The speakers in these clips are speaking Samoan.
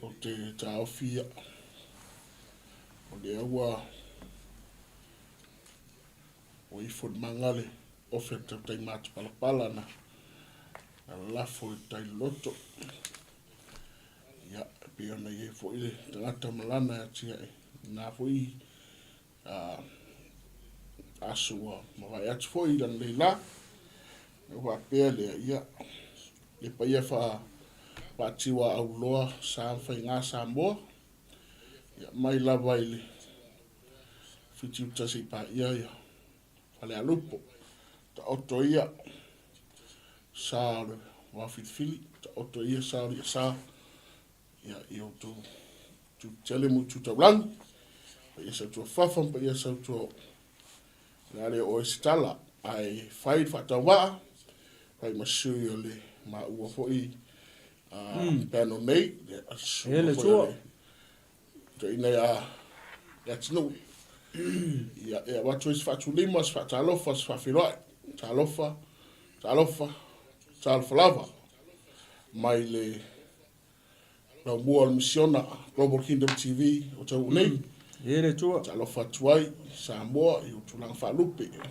Ou te taofi ia, o lea ua ua ifo i le maga le ofe a le tautai matapalapala na lalafo i le tai loloto. Ia, e pei ona i ai foi le tagata ma lana e atiae i lena foi aso ua mavae atu foi i lana nei lā. Ona faapea lea, ia, le paia faa-Tiuaauloa sa ma faiga Samoa, ia, mai lava i le Fitiuta seia paia ia Falealupo. Taoto ia sa o le Vao Filifili, taoto ia sa o le Iasa, ia, i outou itu tetele ma itu taulagi, paia Sautuafafa ma paia Sautuaoo. O le a le oo ai se tala, ae fai le faatauvaa, fai ma sui o le maua foi panel nei, E le Atua. Toeaina ia Leatinuu. Ia, e avatu ai se faatulima, se faatalofa, se faafeiloai. Talofa, talofa, talofa lava. Mai le laumua o le misiona Global Kingdom TV o taunuu nei. E le Atua. Talofa atu ai Samoa i ou tulaga faalupe. Ia,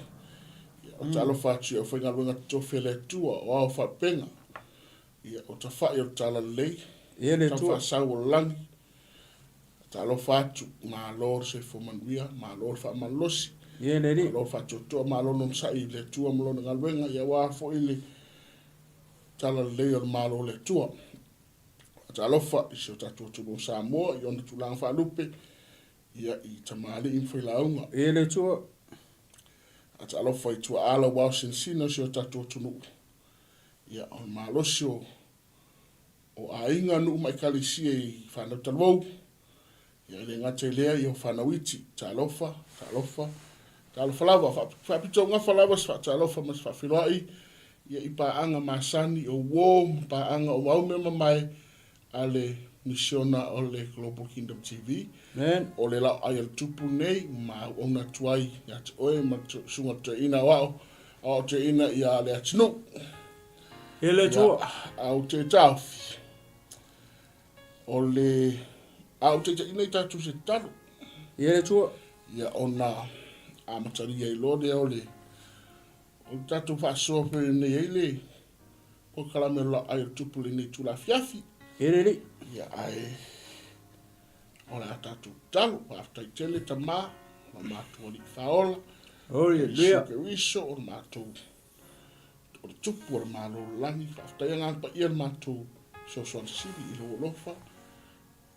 o talofa atu i aufaigaluega totofi a le Atua, o ao faalupega. Ia, o tafai o le Talalelei, E le Atua. Taufaasau o le lagi. Talofa atu, malo le soifua manuia, malo le faamalolosi, E le Alii. malo le faatoatoa, malo le onosai i le Atua ma Lona galuega, ia aua foi le Talalelei o le Malo o le Atua. Talofa i si o tatou atunuu o Samoa i ona tulaga faalupe, ia i tamalii ma failauga. E le Atua. Talofa i tuaa lauao sinasina o si o tatou atunuu, ia o le malosi o o aiga, nuu ma ekalesia i fanau talavou, ia e le gata i lea, ia o fanau iti, talofa, talofa, talofa lava, faapitougafa lava se faatalofa ma se faafeiloai, ia i paaga masani o uo ma paaga o aume mamae a le misiona o le Global Kingdom TV. Amen. O le laoai a le Tupu nei ma auauna atu ai ia te oe ma le Susuga Toeaina Aoao, Aoao Toeaina ia Leatinuu. E le Atua. A ou te taofi, o le a ou taitaiina i tatou se tatalo. E le Atua. Ia ona amatalia ai loa lea o le o le tatou faasoa pei ona i ai le polokalame o le laoai o le Tupu i lenei itula afiafi. E le Alii. Ia ae o le a tatou tatalo. Faafetai tele Tama ma matou Alii Faaola. Hallelujah. Iesu Keriso o le matou o le Tupu o le Malo o le Lagi. Faafetai Agaga Paia le matou fesoasoani sili i lou alofa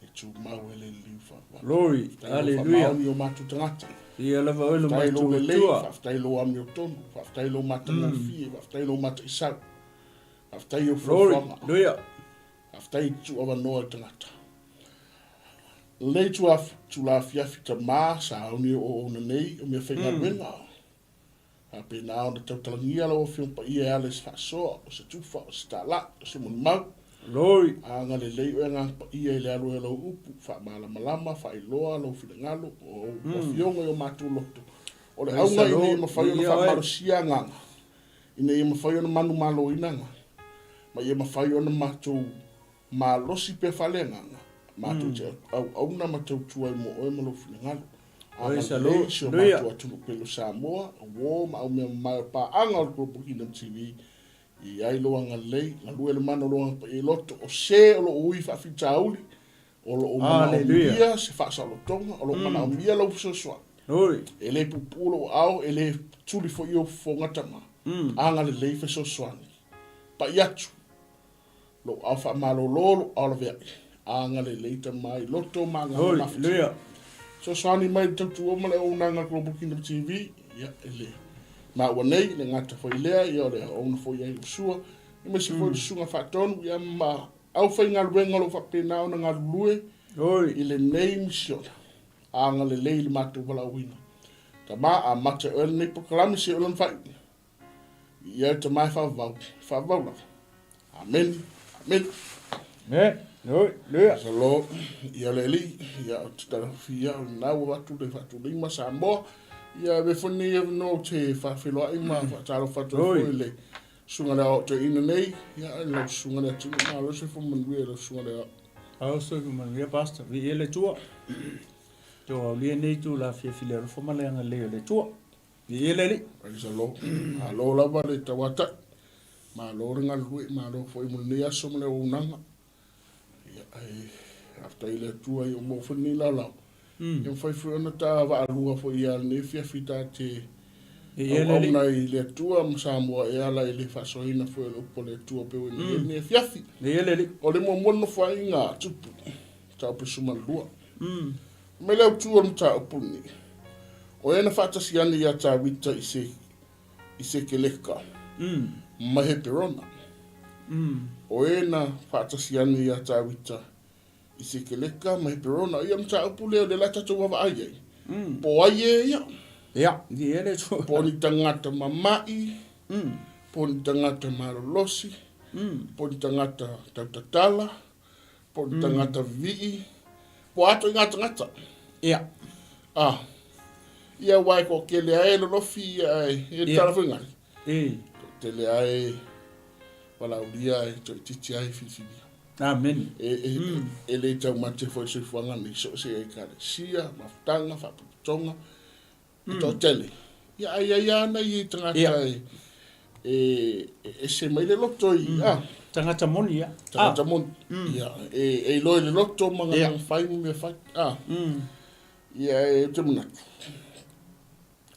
e tumau e le liliu faavavau. Glory, Faafetai lou hallelujah. faamaoni i o matou tagata. Ia lava oe lo Faafetai lou matou lelei, Atua. faafetai lou amiotonu, faafetai lou matagofie, faafetai lou mataisau. Faafetai i ou Glory, fuafuaga. hallelujah. Faafetai i tuu avanoa i le tagata. Lenei itula afiafi tama, sauni o auauna nei o meafaigaluega. Faapena ona tautalagia lau Afioga Paia e ala i se faasoa, o se tufa, o se talai, o se molimau. Glory. Agalelei oe Agaga Paia i le alo ai o lau upu, faamalamalama, faailoa lou finagalo, o ou Afioga i o matou loto. O le auga ina ia mafai ona faamalosia agaga, ina ia mafai ona manumaloina agaga, ma ia mafai ona matou Malosi pea faaleagaga, matou te auauna ma tautua ai mo oe ma lou finagalo. Agalelei i si o matou atunuu pele o Samoa, uo ma aumea mamae o paaga o le Global Kingdom TV, i ai lou agalelei, galue le mana o lou Agaga Paia i loto o se o lo o ui faafitauli, o lo o manaomia se faasaolotoga, o lo o manaomia lou fesoasoani. E le puupuu lou aao, e le tuli foi ou fofoga tama. Agalelei fesoasoani. Pai atu. Lou ao faamalolo, lou ao laveai. Agalelei tama i loto ma agaga mafatia. Fesoasoani mai i le tautua ma le auaunaga a le Global Kingdom TV. Ia, e le maua nei, le gata foi lea, ia o le auauna foi i ai Iosua, aemaise foi le Susuga Faatonu, ia ma aufaigaluega o lo o faapena ona galulue i lenei misiona. Agalelei i le matou valaauina. Tama, amata e oe lenei polokalame seia oo i lona faaiuga. Ia e tama e faavavau, e faavavau lava. Amene, amene. Amen. Hallelujah. Praise the Lord. Ia le Alii, ia ou te talafia o lena ua avatu le faatulima Samoa. Ia ave foi lenei avanoa ou te faafeiloai ma faatalofa atu ai foi i le susuga i le aoao toeaina nei. Ia lau susuga i le atunuu, malo le soifua manuia i lau susuga i le aoao. Ao soifua manuia Pastor. Viia le Atua. Tou aulia nei itula afiafi i le alofa ma le agalelei o le Atua. Viia le Alii. Praise the Lord. Malo lava le tauatai. Malo le galulue, malo foi mo lenei aso ma le auaunaga. Ia, e faafetai i le Atua ua maua foi lenei laolao. Ia mafai foi ona ta vaalua foi ia lenei afiafi ta te auauna i le Atua ma Samoa e ala i le faasoaina foi o le upu a le Atua pei ua i lenei afiafi. O le muamua le Nofoaiga a Tupu, mataupu e 12. Mai le autu o le mataupu lenei, o e na faatasi ane iā Tavita i se i Sekeleka ma Heperona. O e na faatasi ane iā Tavita i Sekeleka ma Heperona. Ia mataupu lea o lea la tatou vaavaai ai. Po o ai e ia? Ia, i le tu. Po o ni tagata mama'i, po o ni tagata malolosi, po o ni tagata tautatala, po o ni tagata vivii, po o ato i ngā tagata. Ia. Ah. Ia wai ko kele ae lolofi ia e, e tala foi ngai. E. Tele ae walaulia e toititi ai filifilia. Amen. E, e, e le taumate foi le soifuaga nei, so o se ekalesia, mafutaga, faapotopotoga, e toatele. Ia, ai ai ana i tagata e, e, e ese mai le loto i, ah. Tagata moni, ia. Tagata moni. Ia, e, e iloa i le loto ma ngā fai ma mea fai. Ah. Ia, e te manatu.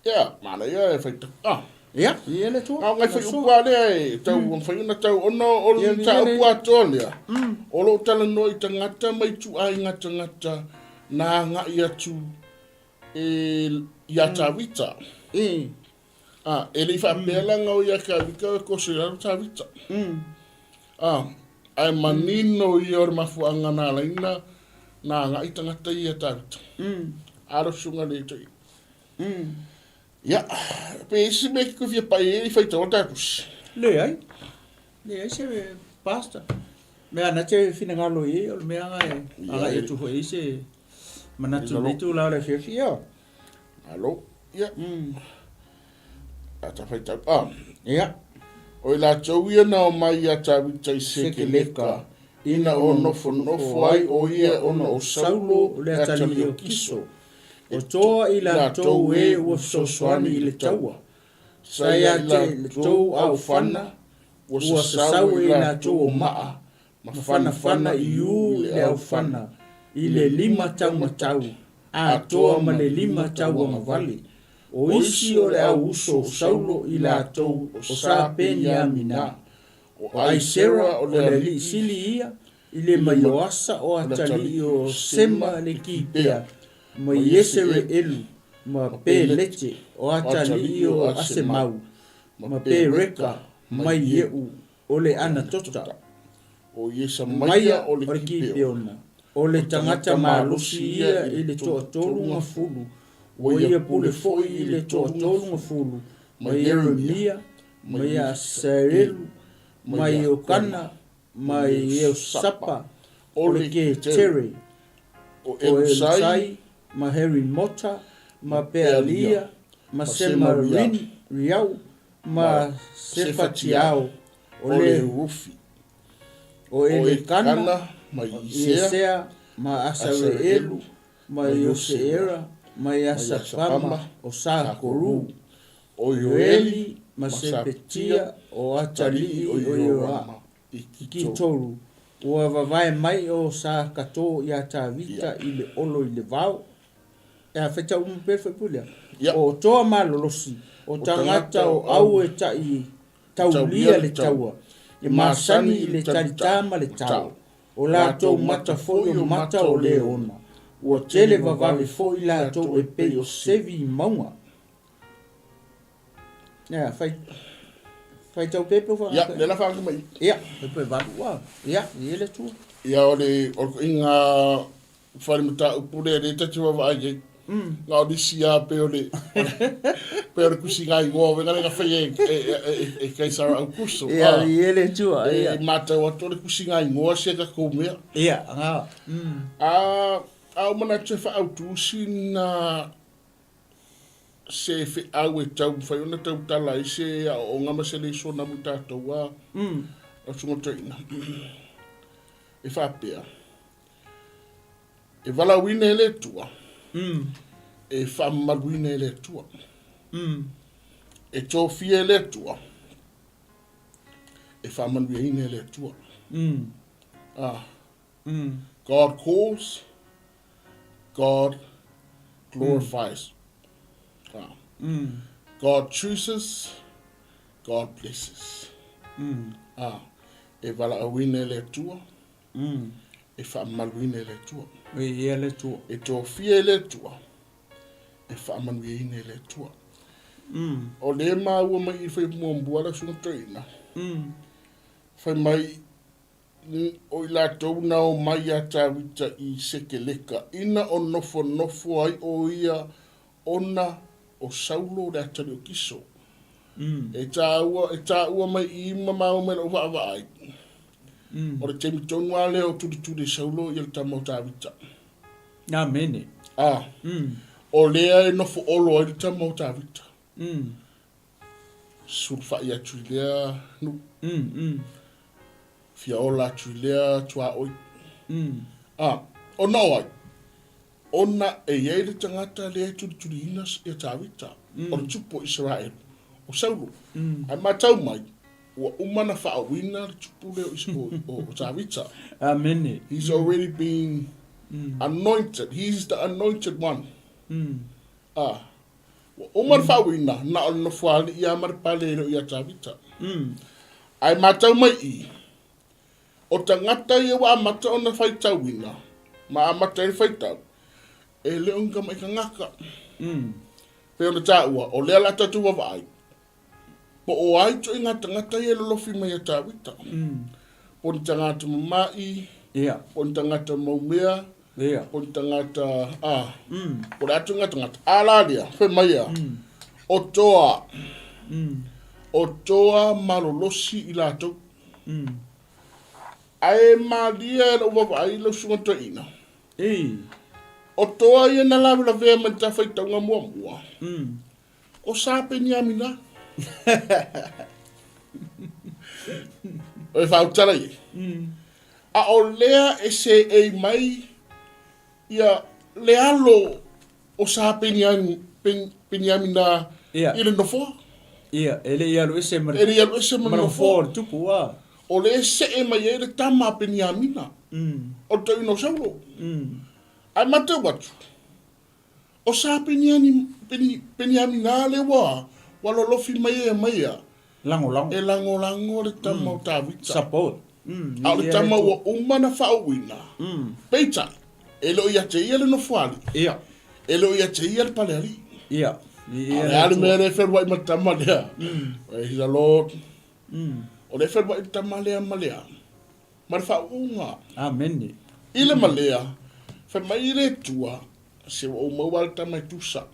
Ia, manaia e whai taku. Ah. Ia, ia le tua. Ngā ngai whai upu a lea e tau mm. whai una tau ona o le ta upu a toa lea. O lo tala noa i tangata mai tu ai ngā tangata nā ngai atu e i a Tavita. Ah, e le i whaapea la ngau i a Tavita e koso i lalo Tavita. Ah, ai manino ia o le mafuanga nā laina nā ngai tangata i a Tavita. Aro sunga le toi. Ia, pe isi mea ki koe fia pai e i whai tau o tātusi. Leai, leai se pastor. Mea ana te finagalo i e, o le mea anga e aga e tuho i se manatu nei tū la o le fiafi, ia. Alo, ia. A ta whai tau, ah. Ia. O i lātou ia na o mai ia Tavita i Sekeleka, ina o nofonofo ai o ia ona o Saulo le atalii o Kiso. O toa i latou e ua fesoasoani i le taua, sa ia te le tou aofana, ua sasau e i latou o maa, ma fanafana i u i le aofana, i le limataumatau, atoa ma le limatauagavale. O isi o le au uso o Saulo i latou o sa Peniamina, o Aisera o le alii sili ia, I le mai o Asa o Atalii o Sema le Kipea, ma Iesereelu, ma Pelete, o Atalii o Asemau, ma Pereka, mai Ieu, o le Anatota, Maia o le Kipeona, o le tagata malosi ia i le toatolu gafulu, ua ia pule foi i le toatolu gafulu, ma Ieremia, ma Iasaelu, ma Iokana, ma Ieosapa, o le Ketere, o Elusai, ma Herimota, ma Pealia, ma Semarin, Riau, ma Sefatiao, o le Rufi, o Elekana, ma Iesea, ma Asareelu, ma Ioseera, ma Iasapama, o Sakoru, o Ioeli, ma Sepetia, o Atalii, o Iorama, i Kitoru, ua vavae mai o Sakatō iā Tavita i le olo i le vao. E a whaitau uma pea whaipu lea. O toa malolosi, o tagata o au e ta'i taulia le taua, e masani i le talitā ma le tao. O latou mata foi o mata o leona, ua tele vavave foi latou e pei o sevi i mauga. Ia, fai, faitau pea pe wha. Ia, le la whaangi mai. Ia, pe pe valu ua. Ia, i ele tua. Ia, o le, o le inga whare mata upu le, le tati wawa ai ei. Ngā o nisi a pe o le, pe o le kusi ngā ingoa, we ngare ngā whai e, e, e, e, e Kaisara Aukuso. Ia, i ele tua, ia. E mātau atu o le kusi ngā ingoa se ka kou mea. Ia, ngā. A, a o manatu e whaautusi na se feau e tau mawhai ona tau tala ai se a o ngama se leiso na mu tātou a o sunga toina. E whapea. E valaauina e le Atua. E faamamaluina e le Atua. E tofia e le Atua. E faamanuiaina e le Atua. Ah. God calls, God glorifies. Ah. God chooses, God blesses. Ah. E valaauina e le Atua. E faamamaluina e le Atua. Viia le Atua. E tofia e le Atua. E faamanuiaina e le Atua. O lea e maua mai i fai muamua lau susuga toeaina. Fai mai o i latou na omai iā Tavita i Sekeleka ina o nofonofo ai o ia ona o Saulo le atalii o Kiso. E tāua, e tāua mai i ma maua mai lau vaavaai. O le taimi tonu lava lea o tulituli e Saulo ia le tama o Tavita. Amene. A, o lea e nofo olo ai le tama o Tavita. Sulufai atu i lea nuu. Fia ola atu i lea tuaoi. A, ona o ai? Ona e i ai le tagata lea e tulituliina ia Tavita, o le tupu o Isaraelu, o Saulo. Ae matau mai, ua uma ona faauuina le tupu lea o Tavita. Amene. He's already been anointed. He's the anointed one. A, ua uma ona faauuina, na o le nofoalii lava ma le pale e le o ia Tavita. Ae matau mai i, O tagata ia ua amata ona faitauina ma amata ai le faitau, e le o ni tamaʻi tagata. Pei ona taua, o lea la tatou vaavaai, po o ai ituaiga tagata ia e lolofi mai ia Tavita. Po o ni tagata mamaʻi, po o ni tagata maumea, po o ni tagata, a, po o le a ituaiga tagata. A la lea, fai mai a, o toa, o toa malolosi i latou. Ae malie e lou vaavaai lau susuga toeaina. O toa ia na lavelavea mai le ta faitauga muamua. O Sa Peniamina. O e faautala i ai. A o lea e seei mai ia le alo o Sa Peniamina i le nofoa. Ia, e le i alu ese ma le, e le i alu ese ma le nofoa o le tupu, a. O lea e see mai ai le tama a Peniamina, o le toeaina o Saulo. Ae matau atu, o Sa Peniamina lea ua lolofi mai e mai ia, Lagolago. E lagolago le tama o Tavita. Support. A o le tama ua uma ona faauuina, peitai, e le o ia te ia le nofoalii. Ia. E le o ia te ia le palealii. Ia. A o le a le mea lea e feluai ma le tama lea? Praise the Lord. O lea e feluai le tama lea ma le a? Ma le faauuga. Amene. I le ma lea, fai mai le Atua, se ua ou maua le tama e tusa.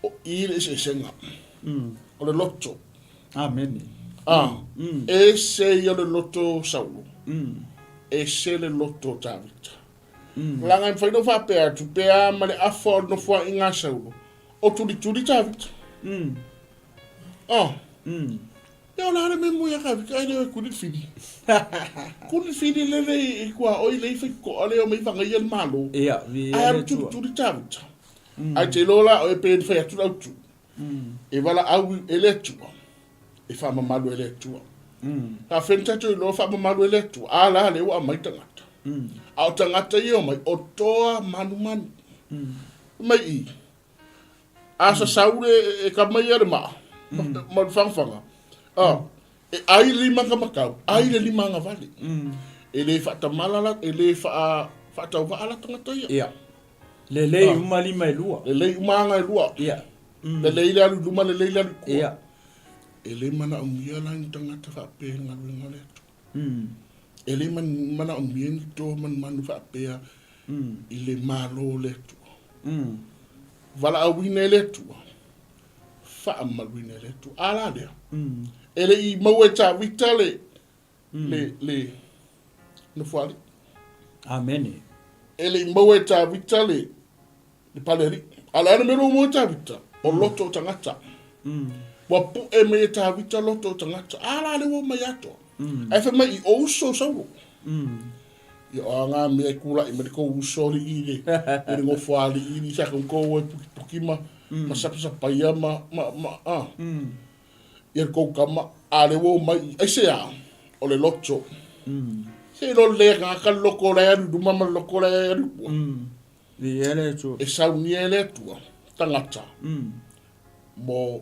O i le eseesega. O le loto. Amene. A, ese ia o le loto o Saulo. Ese le loto o Tavita. Leaga e mafai ona ou faapea atu, pe a ma le afa o le nofoaiga a Saulo, o tulituli Tavita. A. Ia o le a le mea mo ia Tavita ae le o e kuli le fili. Kuli le fili lele i tuaoi le i faitotoa le o mai fagaia le Malo. Ia, Ae alu tulituli Tavita. Ae te iloa la oe pe na fai atu le autu. E valaau e le Atua, e faamamalu e le Atua. Faafetai na tatou iloa faamamalu e le Atua, a la lea ua aumai tagata. A o tagata ia e omai, o toa manumanu. Mai i, A sasau le e ka mai ia le maa, ma le fagafaga, a, e ai le limaga matau, ai le limaga vale. E le faatamala la, e le faa, faatauvaa la tagata ia. Ia. Lelei uma lima e lua. Lelei uma aga e lua. Ia. Lelei le alu i luma, lelei le alu i tua. Ia. E le manaomia la ni tagata faapea i le galuega o le Atua. E le manaomia ni toa manumanu faapea i le Malo o le Atua. Valaauina e le Atua, faamamaluina e le Atua. A la lea, e le i maua e Tavita le, le, le nofoalii. Amene. E le i maua e Tavita le, le palealii. A o le a le mea ua maua e Tavita? O loto o tagata. Ua puʻe mai e Tavita loto o tagata. A la lea ua omai atoa. Ae fai mai i o uso o Saulo. Ia o a ngā mea e kūlaʻi mai le kou uso aliʻi i le, i le nofoaaliʻi i sa kou e pukipuki ma, ma sapasapaia ma, ma, ma, a. Ia le kou kama, a le ua o mai i, aisea, o le loto. Se i lo le tagata le loko o la e alu i luma ma le loko o la e alu i tua. Viia le Atua. E saunia e le Atua tagata mo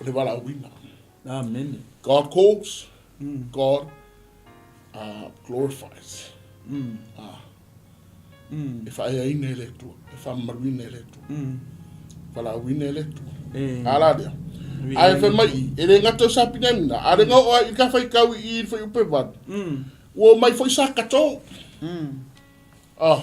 le valaauina. Amene. God calls, God glorifies. E faaeaina e le Atua, e faamamaluina e le Atua. Valaauina e le Atua. A la lea. Ae fai mai, e le gata o sa Peniamina, a le ga oo ai i ka faitau i i le fuaiupu e 8, ua omai foi sa Kato. Ah.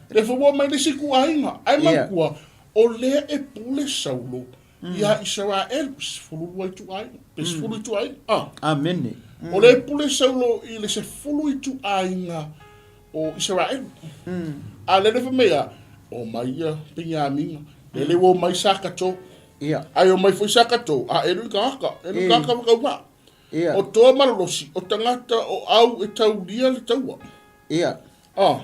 Le foi ua omai le isi ituaiga. Ae manatua, o lea e pule Saulo iā Isaraelu, 12 ituaiga, pe 10 ituaiga. Ah. Amene. O lea e pule Saulo i le 10 ituaiga o Isaraelu. A lea le fai mai a, omai ia Peniamina, lele ua omai sa Kato. Ae omai foi sa Kato, a e lui tagata, e lui tagata ma kauvaa. O toa malolosi, o tagata o au e taulia le taua. Ah.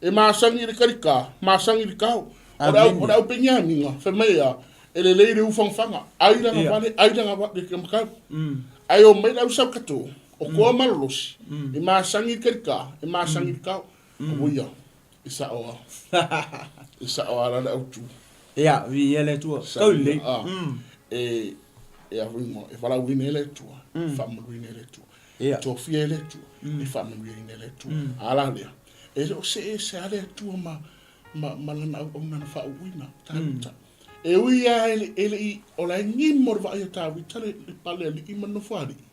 E masani i le kalikā, masani i le kao. O le au, o le au Peniamina, fai mai a, e lelei le ufagafaga, ai lana vale, ai lana vale, le makau. Ae omai le au Saukato, o toa malolosi, e masani i le kalikā, e masani i le kao. Aua ia, e sao a. E sao a la le autu. Ia, viia le Atua. Tau lelei. Ah, e, e a ingoa, e valaauina e le Atua, e faamanuiaina e le Atua. E tofia e le Atua, e faamanuiaina e le Atua. A la lea, e le o see ese lava le Atua ma, ma, ma lana auauna na faauuina, Tavita. E ui lava e le, e le i, o la e gimo le vaai a Tavita le, le pale alii ma le nofoalii.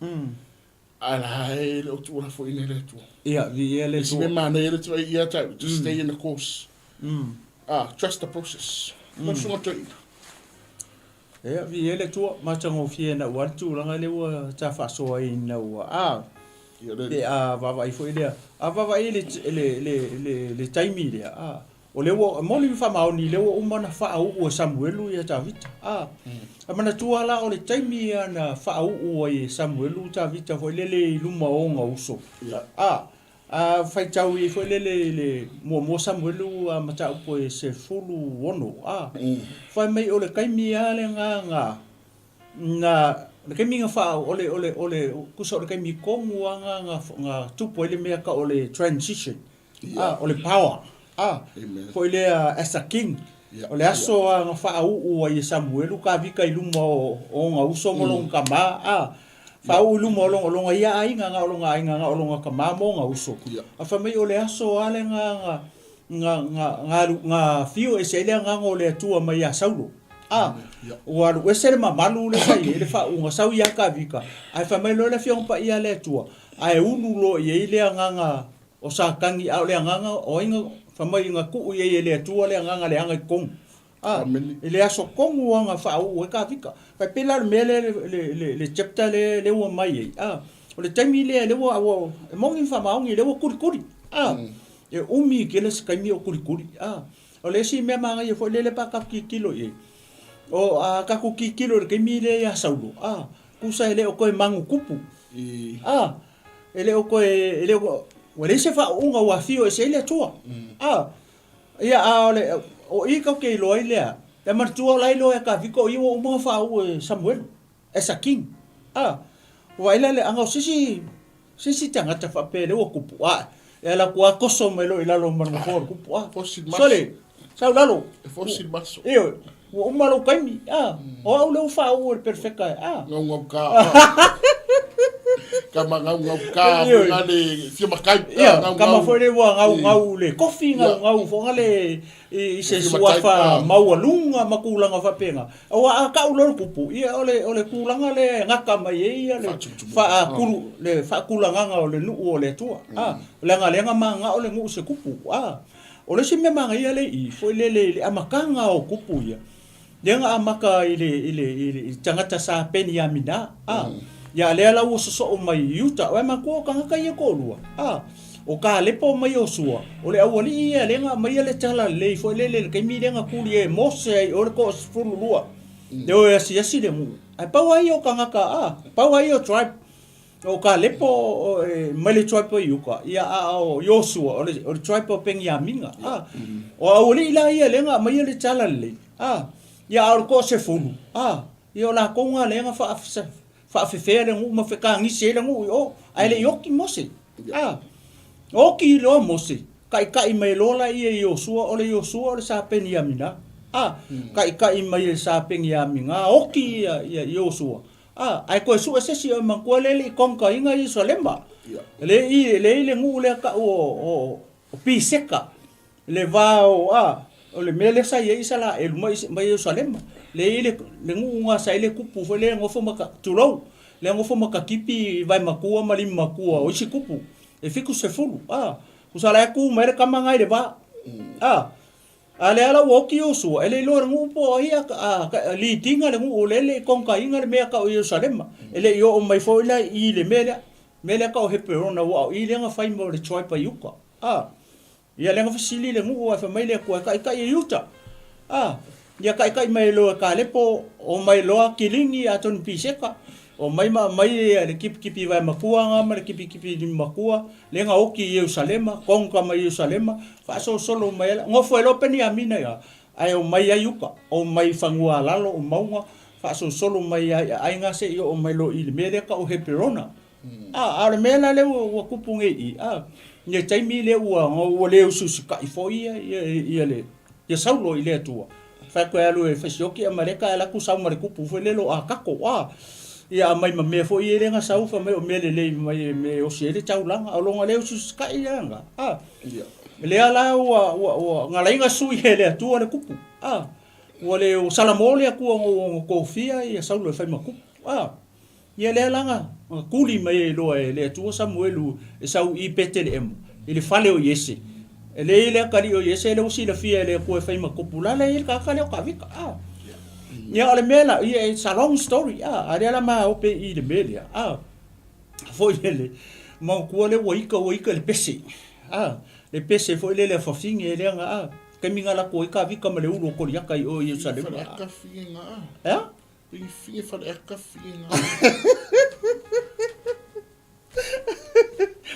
Ae la e le o tuulafoina e le Atua. Ia, viia le Atua. Se mea manaia le tuai ia tau, just stay in the course. Ah, trust the process. Lau susuga toeaina. Ia, viia le Atua, matagofie ina ua le tulaga lea ua ta faasoaina ua, a, pe a vaavaai foi lea, a vaavaai i le, le, le, le, le taimi lea, a, O lea ua, e moni ma faamaoni, lea ua uma ona faauu e Samuelu ia Tavita. A, e manatua la o le taimi ia na faauu ai e Samuelu Tavita foi lele i luma o ona uso. A, a faitau i ai foi lele i le muamua Samuelu a mataupu e 16, a, fai mai o le taimi lava lena na, na, o le taimi na faa, o le, o le, o le, tusa o le taimi tonu lava na, na tupu ai le mea tau o le transition. A, o le power, a, foi lea as a king. O le aso a na faauu ai e Samuelu Kavika i luma o ona uso ma lona tama, a, faauu i luma o lona, lona ia aiga, na o lona aiga, na o lona tama ma ona uso. A fai mai o le aso lava lena na, na, na, na, na afio ese ai le Agaga o le Atua mai ia Saulo. A, ua alu ese le mamalu lea sa i ai le faauuga sau ia Kavika, ae fai mai loa le Afioga Paia a le Atua, ae ulu loa i ai le Agaga O Satani, a o le agaga, o ai na, fai mai na tuu i ai e le Atua le agaga leaga i totonu. A, i le aso tonu lava na faauu ai Kavika. Fai pei la o le mea lea, le, le, le, le chapter lea, lea ua mai ai, a, o le taimi lea, lea ua, ua, e moni ma faamaoni, lea ua kulikuli, a, e umi tele se taimi o kulikuli, a. O le isi mea manaia foi lea, lea pe a tatou tilotilo i ai, o a tatou tilotilo i le taimi lea ia Saulo, a, tusa e le o toe manutupu, a, E le o toe, e le o, ua leai se faauuga ua afio ese ai le Atua. A, ia, a o le, o i tatou te iloa ai lea, e manatua o la e iloa ia Kavika o ia ua uma ona faauu e Samuelu, as a king. A, ua vaai la le, ana o se isi, se isi tagata faapea lea ua tupu, a, e ala atu lava toso mai loa i lalo ma le nofoa o le tupu, a, sole, sau i lalo. E fosi le maso. Ioe, ua uma lou taimi, a, o au lea ua faauu e le perefeka, a. Ngaungau ka. Kama ngaungau ka, Ioe. nga le fia makai. Ia, kama foi lea ua ngaungau le kofi, ngaungau foi nga le i se Fia matai, suafa a. maualuga ma tulaga faapena. Aua a tau loa le kupu, ia o le, o le tulaga lea e gata mai ai ia le Faatumutumu. faakulu, le faatulagaga o le nuu o le Atua. A, leaga lea na manao le nuu i se kupu, a. O le isi mea manaia lea i i, foi lele i le amataga o kupu ia, lea na amata i le, i le, i le, i tagata sa Peniamina, a, ia lea la ua sosoo mai i Iuta, aua e manatua o tagata ia e toalua, a, o Kalepo ma Iosua, o le aualii ia lea na aumaia le tala lelei foi lele i le taimi lea na tuli ai e Mose ai o le toasefululua, e o e asiasi le nuu. Ae pau lava ia o tagata, a, pau lava ia o tribe. O Kalepo o, e, mai le tribe o Iuka, ia a o Iosua o le, o le tribe o Peniamina. A, o aualii la ia lea na aumaia le tala lelei. A, ia a o le toasefulu, a, ia o latou na lea na faa, faafefea le nuu ma fekagisi ai le nuu i o, ae le i oti Mose. A, oti loa Mose, taitai mai loa laia i Iosua, o le Iosua o le sa Peniamina. A, taitai mai e sa Peniamina, oti ia, ia Iosua. A, ae toe sue se isi o e manatua lea e le i conquer-ina Ierusalema. Le i, le i le nuu lea tau o, o, o Piseka, le va o, a, o le mea lea sa i ai Isaraelu mai, mai Ierusalema. Le i le, le nuu na sa i le kupu foi lea e nofo ma ka, tulou, lea e nofo ma takipi vae matua ma lima matua o isi kupu, e 70, a, tusa la e tu mai le tama na i le va. A, A lea la ua oti Iosua, e le iloa e le nuu po o ai a lead ina le nuu lea e le i conquer ina le mea tau o Ierusalema. E le i oo mai foi la i i le mea lea, mea lea tau o Heperona ua o i lea na fai mo le tribe a Iuta. A, ia lea na fesili le nuu ae fai mai le Atua e taitai e Iuta. A, ia taitai mai loa e Kalepo, omai loa Kilini Atoni Piseka, omai ma aumai le kipikipi vae matua na ma le kipikipi lima matua, lea na oti i Ierusalema, conquer mai Ierusalema, faasolosolo mai ai la, nofo ai loa Peniamina i ae omai ai uka, omai i fanua a lalo o mauga, faasolosolo mai ai i aiga se i oo mai loa i le mea lea tau o Heperona. A, a o le mea la lea ua, ua tupu nei i i, a, i le taimi lea ua, ua le usiusikai foi ia, ia, ia le, ia Saulo i le Atua. Fai atu e alu e fai sioki Amaleka ae alu atu sau ma le kupu foi lele o Akako, a, ia aumai ma mea foi ia lea na sau fai mai o mea lelei mai e mea e osi ai le taulaga. O lona le usiusikai ia na, a. Lea la ua, ua, ua galaiga sui e le Atua le kupu, a. Ua le, ua salamo le Atua ona ua tofia ia Saulo e fai ma kupu, a. Ia lea la na tuli mai ai loa e le Atua Samuelu e sau i Peteleema, i le fale o Iese. E le i le atalii o Iese lea ua silafia e le Atua e fai ma tupu la lea e i ai le tagata lea o Tavita. A. Ia o le mea la, ia it's a long story, a, a lea la ma ope i le mea lea, a, foi lele, manatua lea ua ika, ua ika i le pese, a, le pese foi lele a fafine lea na, a, taimi na lako ai Tavita ma le ulu o Koliata i o i Ierusalema. E a? Fige faleaka fige nga.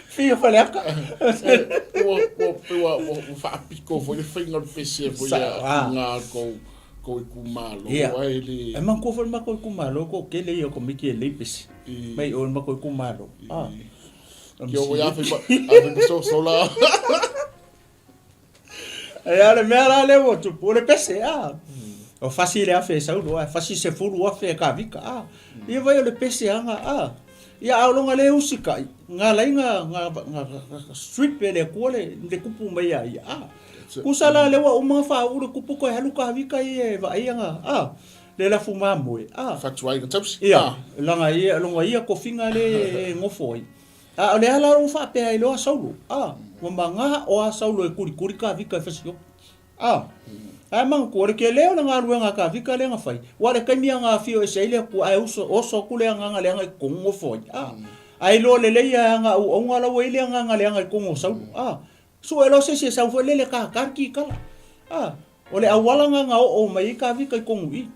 Fige faleaka. Ua ua ua ua faapito foi le faiga o le pese foi a nga kou kou itumalo ai le. E manatua foi le matou itumalo toatele ia o tamaiti e lelei pese. Mai o le matou itumalo. Ah. Kia o ia fai ma sosola. Ia o le mea la lea ua tupu, o le pese, a. O fasi le afe e Saulo, a fasi 10,000 e Kavika, a. Ia vai o le pese aga, a. Ia a o loga le usikai, nga lai nga, nga, nga, nga strip e le Atua le, le kupu mai ia ia, a. Kusa la lea ua uma faauu le kupu koe alu Kavika ia e vaai aga, a. Le lafu mamoe, a. Fatuai na tausi, Ia, langa ia, longa ia kofiga le e gofo ai. A o le a la ua faapea ai loa Saulo, a, ua magā o a Saulo e kulikuli Kavika e fasioki. A, ae manatua, o le tele o le galuega a Kavika lea na fai, ua le taimi a na afio ese ai le Atua ae uso, oso atu le agaga leaga i totonu nofo ai. A, ae iloa lelei e ana auauna la ua i ai le agaga leaga i totonu o Saulo. A, sue loa se isi e sau foi lele tātā le kikala. A, o le auala na na oo mai ai Kavika i totonu i i.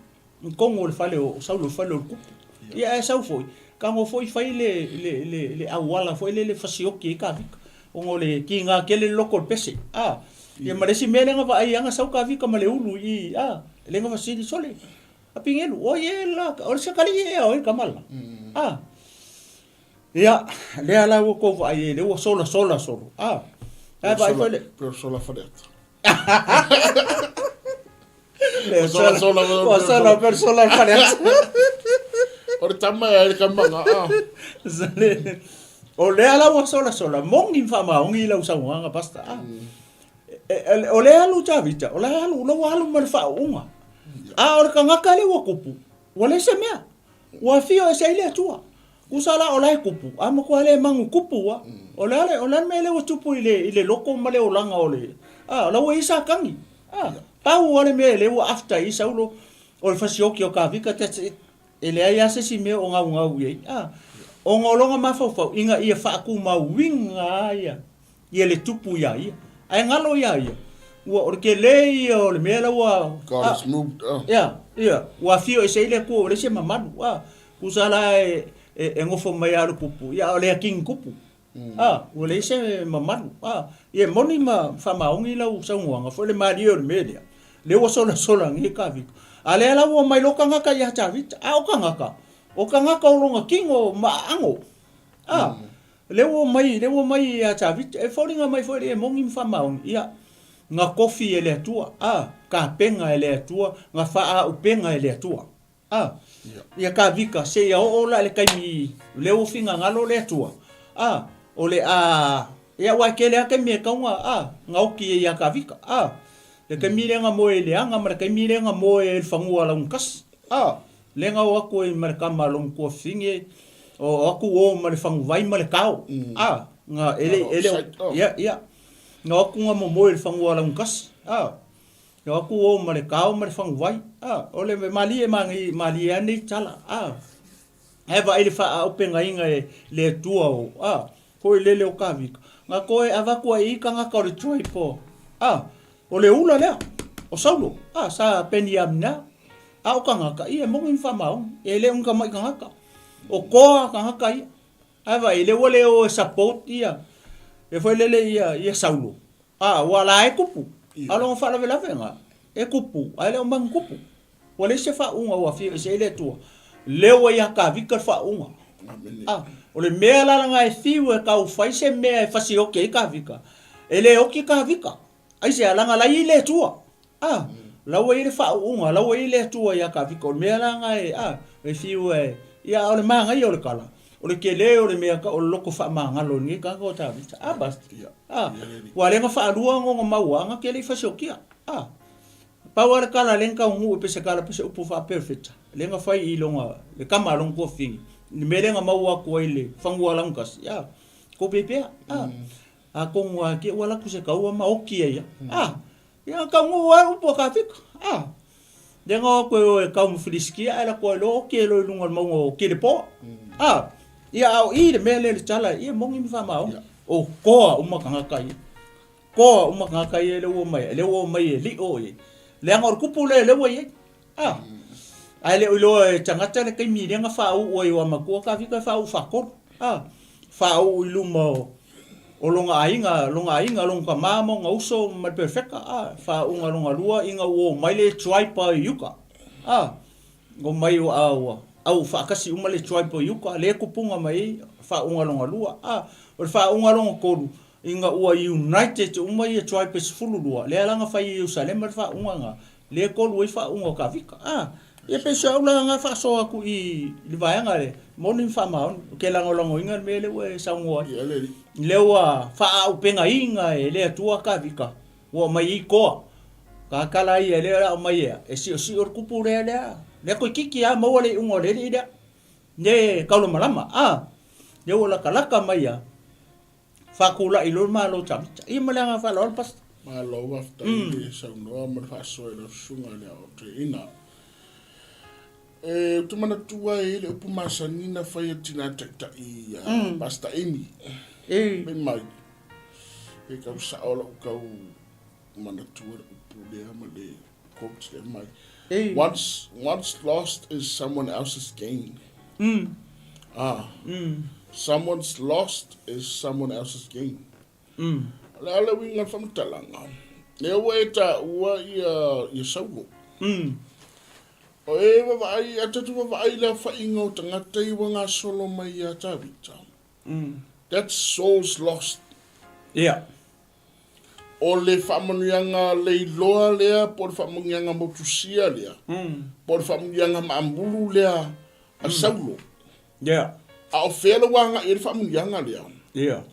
I totonu o le fale o Saulo, le fale o le tupu. Ia ae sau foi, tago foi fai le, le, le, le auala foi lele fasioki ai Kavika. Ona o le kiga tele le loto o le pese. A, ia ma le isi mea lea na vaai ai na sau Kavika ma le ulu i i, a, lea na fesili, sole, a Pigelu, oi e la, o le sekalii ea o ai le tama la. A, ia, lea la ua tou vaai ai, lea ua sola sola solo. A, ae vaai foi le... Pei o sola faleata. Sola sola ua sola per sola faleata. O le tama e le kamaga a. O lea la ua sola sola moni faamaoni lau saunoaga pastor a. O lea alu Tavita, o la alu, la ua alu ma le faauuga. A o le tagata lea ua tupu, ua leai se mea. Ua afio ese ai le Atua. Tusa la o la e tupu, a matua le magu tupu a. O le a le, o le a le mea lea ua tupu i le, i le loto ma le olaga o le, a, o la ua i ai Satani. A, pau lava le mea lea ua after ai Saulo, o le fasioki o Kavika, that's it. E leai lava se isi mea o gaugau i ai. A, ona o lona mafaufau, ina ia faatumauina lava ia, ia le tupu iā ia. Ae galo iā ia, ua, o le tele ia o le mea la ua, God has moved, ia, ia, ua afio ese ai le Atua ua leai se mamalu. A, tusa la e, e, e gofo mai lava le kupu, ia a o le akini kupu. A, ua leai se mamalu. A, ia e moni ma faamaoni lau saunoaga foi le malie o le mea lea, lea ua solasola nei Kavika. A lea la ua omai loa tagata ia Tavita, a o tagata, o tagata o lona tino ma aano. A, lea ua omai, lea ua omai ia Tavita, e foliga mai foi e moni ma faamaoni, ia, na tofi e le Atua, a, tapena e le Atua, na faaaupega e le Atua. A, ia Kavika, seia oo la i le taimi lea ua finagalo le Atua, a, o le a, ia aua e tele lava taimi e tatau ona, a, na oti ai ia Kavika, a, le taimi lea na moe ai i le aga ma le taimi lea na moe ai i le fanua laugatasi, a, lea na o atu ai ma le tama a lona tuafafine, o atu o ma le faguvai ma le tao, a, na, e le, e le o, ia, ia, na o atu na momoe i le fanua laugatasi, a. E o atu o ma le kao ma le faguvai. A, o le malie malie malie lava nei tala. A, ae vaai le faaaupegaina e le Atua o, a, foi lele o Kavika. Na toe avatu ai i tagata o le tribe o, a, o le ula lea, o Saulo, a, sa Peniamina. A o tagata, ia e moni ma faamaoni, e le o ni tamai tagata. O toa tagata ia. Ae vaai, lea ua le o e support ia, e foi lele ia, ia Saulo. A, ua la e kupu. A o lona faalavelavega, e kupu, ae le o manu kupu. Ua leai se faauuga ua afio ese ai le Atua. Leo ai ia Kavika le faauuga. A, o le mea la lana e fiu e tau fai se mea e fasioti ai Kavika, e le oti Kavika. Aisea, leaga la e i ai le Atua. A, la ua i ai le faauuga, la ua i ai le Atua ia Kavika. O le mea la lena e, a, e fiu e, ia, a o le manaia o le tala, o le tele o le mea, o le loto faamagalo o lenei tagata o Tavita. A, basta. A, ua le na faalua ona mau aga ke le i fasiokia. A, pau lava le tala lea na taunuu e pei se tala pei se upu faa-perefeta, lea na fai i lona, le tama a lona tuafafine, i le mea lea na maua atu ai i le fanua laugatasi, a, tou pea pea. A, atonu lava te i ua alu atu se taua ma oti ai lava. A, Ia taunuu ai upu a Kavika. A, lea na o atu e o e kau ma Filisitia ae lako ai loa oti ai loa i luga o le mauga o Kilepoa. A, ia a o i le mea lea i le tala, ia e moni ma faamaoni. O toa uma tagata ia. Toa uma tagata ia lea ua omai, lea ua omai e lio i, leaga o le kupu lea lea ua i ai. A, ae le o iloa e tagata le taimi lea na faauu ai o Amatua Kavika e faauu faatolu. A, faauu i luma o, o lona aiga, lona aiga, lona tama ma ona uso ma le perefeta, a, faauuga lona lua ina ua omai le tribe i uka. A, omai ua, ua au faatasi uma le tribe i uka, lea e tupuga mai ai faauuga lona lua. A, o le faauuga lona tolu, ina ua united uma ia tribe e 12, lea la na fai i Ierusalema le faauuga lena, Lea e kolu ai faauuga o Kavika. A, ia pei o si au la na faasoa atu i le vaega lea, moni ma faamaoni. Ou te lagolagoina le mea lea ua e saunoa ai. Lea ua faaaupegaina e le Atua Kavika, ua aumai ai toa. Ka tala ia lea o le a aumai ea, e siosio le kupu lea lea. Lea toeitiiti lava maua le iuga o le alii lea. Le taulamalama. A, lea ua latalata mai a. Faatulai loa le Malo Tavita. Ia ma le agaga faaaloalo Pastor. Malo faafetai i le saunoa ma le faasoa i lau susuga i le aoaoteina. E, ou te manatua e i ai le upu masani na fai e le tina taitai ia Pastor Amy. E. Fai mai, e tau sao lau tau manatua le upu lea ma le quote lea mai. E. Once, once lost is someone else's gain. Ah. Someone's lost is someone else's gain. O le a le uiga o le faamatalaga? Lea ua e taua ia, ia Saulo. O e vavaai, a tatou vavaai i le aofaiga o tagata ia ua gasolo mai ia Tavita. That's souls lost. Ia. O le faamanuiaga leiloa lea po o le faamanuiaga motusia lea, po o le faamanuiaga maamulu lea a Saulo. Yeah. A o fea la ua agai ai le faamanuiaga lea? Yeah.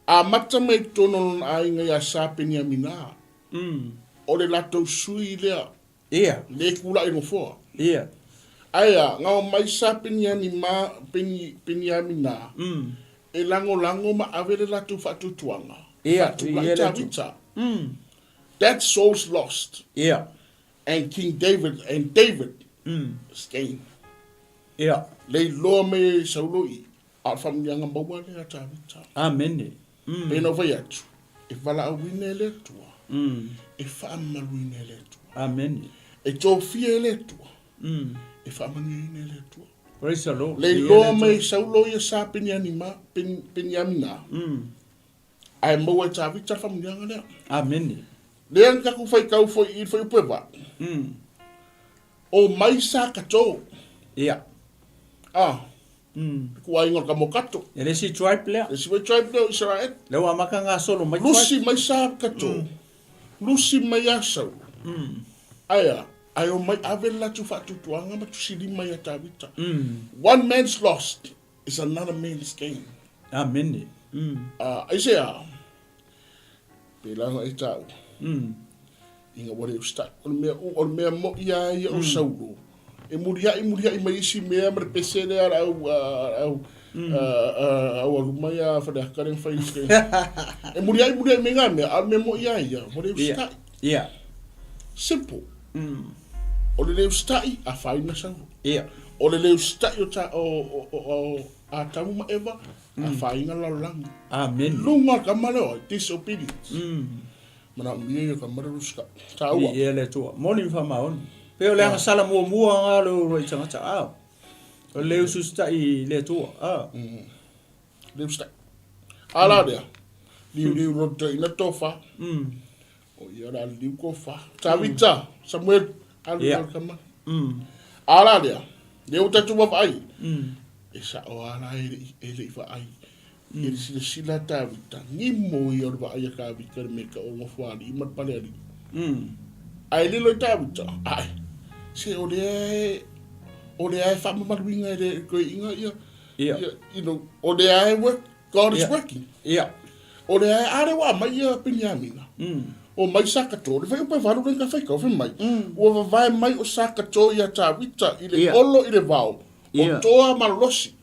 Amata mai i totonu o lona aiga ia Sa Peniamina. O le latou sui lea. Yeah. Le kulaʻi nofoa. Yeah. Ae a, na omai Sa Peniamina, Peni, Peniamina, e lagolago ma ave le latou faatuatuaga. Yeah, Faatulai yeah, Tavita. That soul's lost. Yeah. And King David, and David is gained. Yeah. Le iloa mai e Saulo i, a o le faamanuiaga maua lea a Tavita. Amene. Pei ona ou fai atu, e valaauina e le Atua, e faamamaluina e le Atua. Amene. E tofia e le Atua, e faamanuiaina e le Atua. Praise the Lord. Le iloa mai e Saulo ia sa Peniamina, Peniamina. Ae maua e Tavita le faamanuiaga lea. Amene. Lea na tatou faitau foi i le fuaiupu e 8. O mai sa kato. Ia. Ah. Ituaiga o le kamokato. E le isi tribe lea. Le isi foi tribe lea o Isaraele. Lea ua amata gasolo mai tribe. Lusi mai sa kato. Lusi mai ia Saulo. Ae a? Ae omai ave le latou faatuatuaga ma tusilima ia Tavita. One man's lost is another man's gain. Amene. Aisea? Pēlā na e tāua. Ina ua le usitai. O le mea, o le mea moʻi lava ia o Saulo, e muliaʻi muliaʻi mai isi mea ma le pese lea a le au, au, au aluma ia Faleata lea na fai i E muliaʻi muliaʻi mai ngā mea, a o le mea moʻi lava ia, ua le usitai. Ia. Simple. O le le usitai, afaina Saulo. Ia. O le le usitai o, ta, o, o, o, o Atamu ma Eva, afaina le lalolagi. Amene. Luga o le tama lea o ai? Disobedience. Manaomia ia tama lea usitai. Taua. Viia le Atua. Moni ma faamaoni. Pei o le agasala muamua lena o le uluai tagata, a. O le le usiusitai i le Atua, a. Le usitai. A la lea, liuliu loto ina tofa. O ia la liu tofa. Tavita, Samuel, alu yeah. Tama. A la lea, lea ua tatou vaavaai. E sao lava la e le i vaai. E le silasila Tavita, gimo ia o le vaai a Tavita i le mea e tau o le nofoalii ma le palealii. Ae lilo i Tavita, ae, se o lea e, o lea e faamamaluina e le toeaiina ia, ia, you know, o lea e work, God is working. Ia. O lea e, a lea ua aumai ia Peniamina. O mai Sakato, le fuaiupu e 8 lea na faitau, fai mai, ua vavae mai o Sakato iā Tavita i le olo i le vao, o toa malolosi.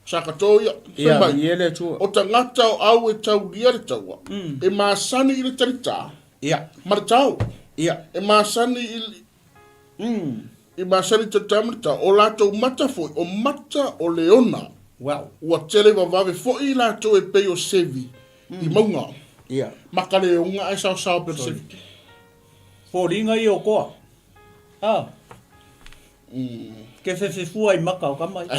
Sakato ia, fai mai, o tagata o au e taulia le taua, e masani i le talitā, ma le tao, e masani i le, I masani te tama o latou mata foi, o mata o leona. Wow. Ua tele vavave foi i latou e pei o sevi i mauga. Ia. Maka leonga ae saosao pei o sevi. Foliga ia o koa. Ah. Ke fefefua i maka o kama ia.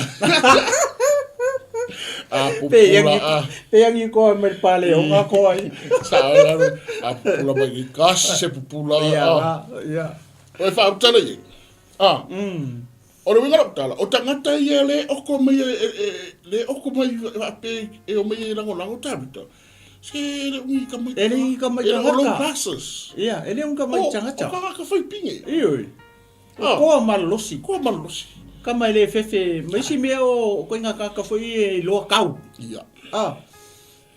A pupula a. Pe angi koa mai le paleonga koa ia. Sao lalo. A pupula mai ki kasi se pupula. Ia, ia. O e faautala i ai. A. O le uiga o lau tala, o tagata ia le oko mai e, le oko mai faapea e omai e lagolago Tavita, se e le umi ka mai E le umi ka mai tagata. E le o low classes. Ia, e le umi ka mai tagata. O tagata fai pinge. Ioe. O koa malolosi. Koa malolosi. Kama e le fefe, ma isi mea o koinga kaka foi e iloa kau. Ia. A.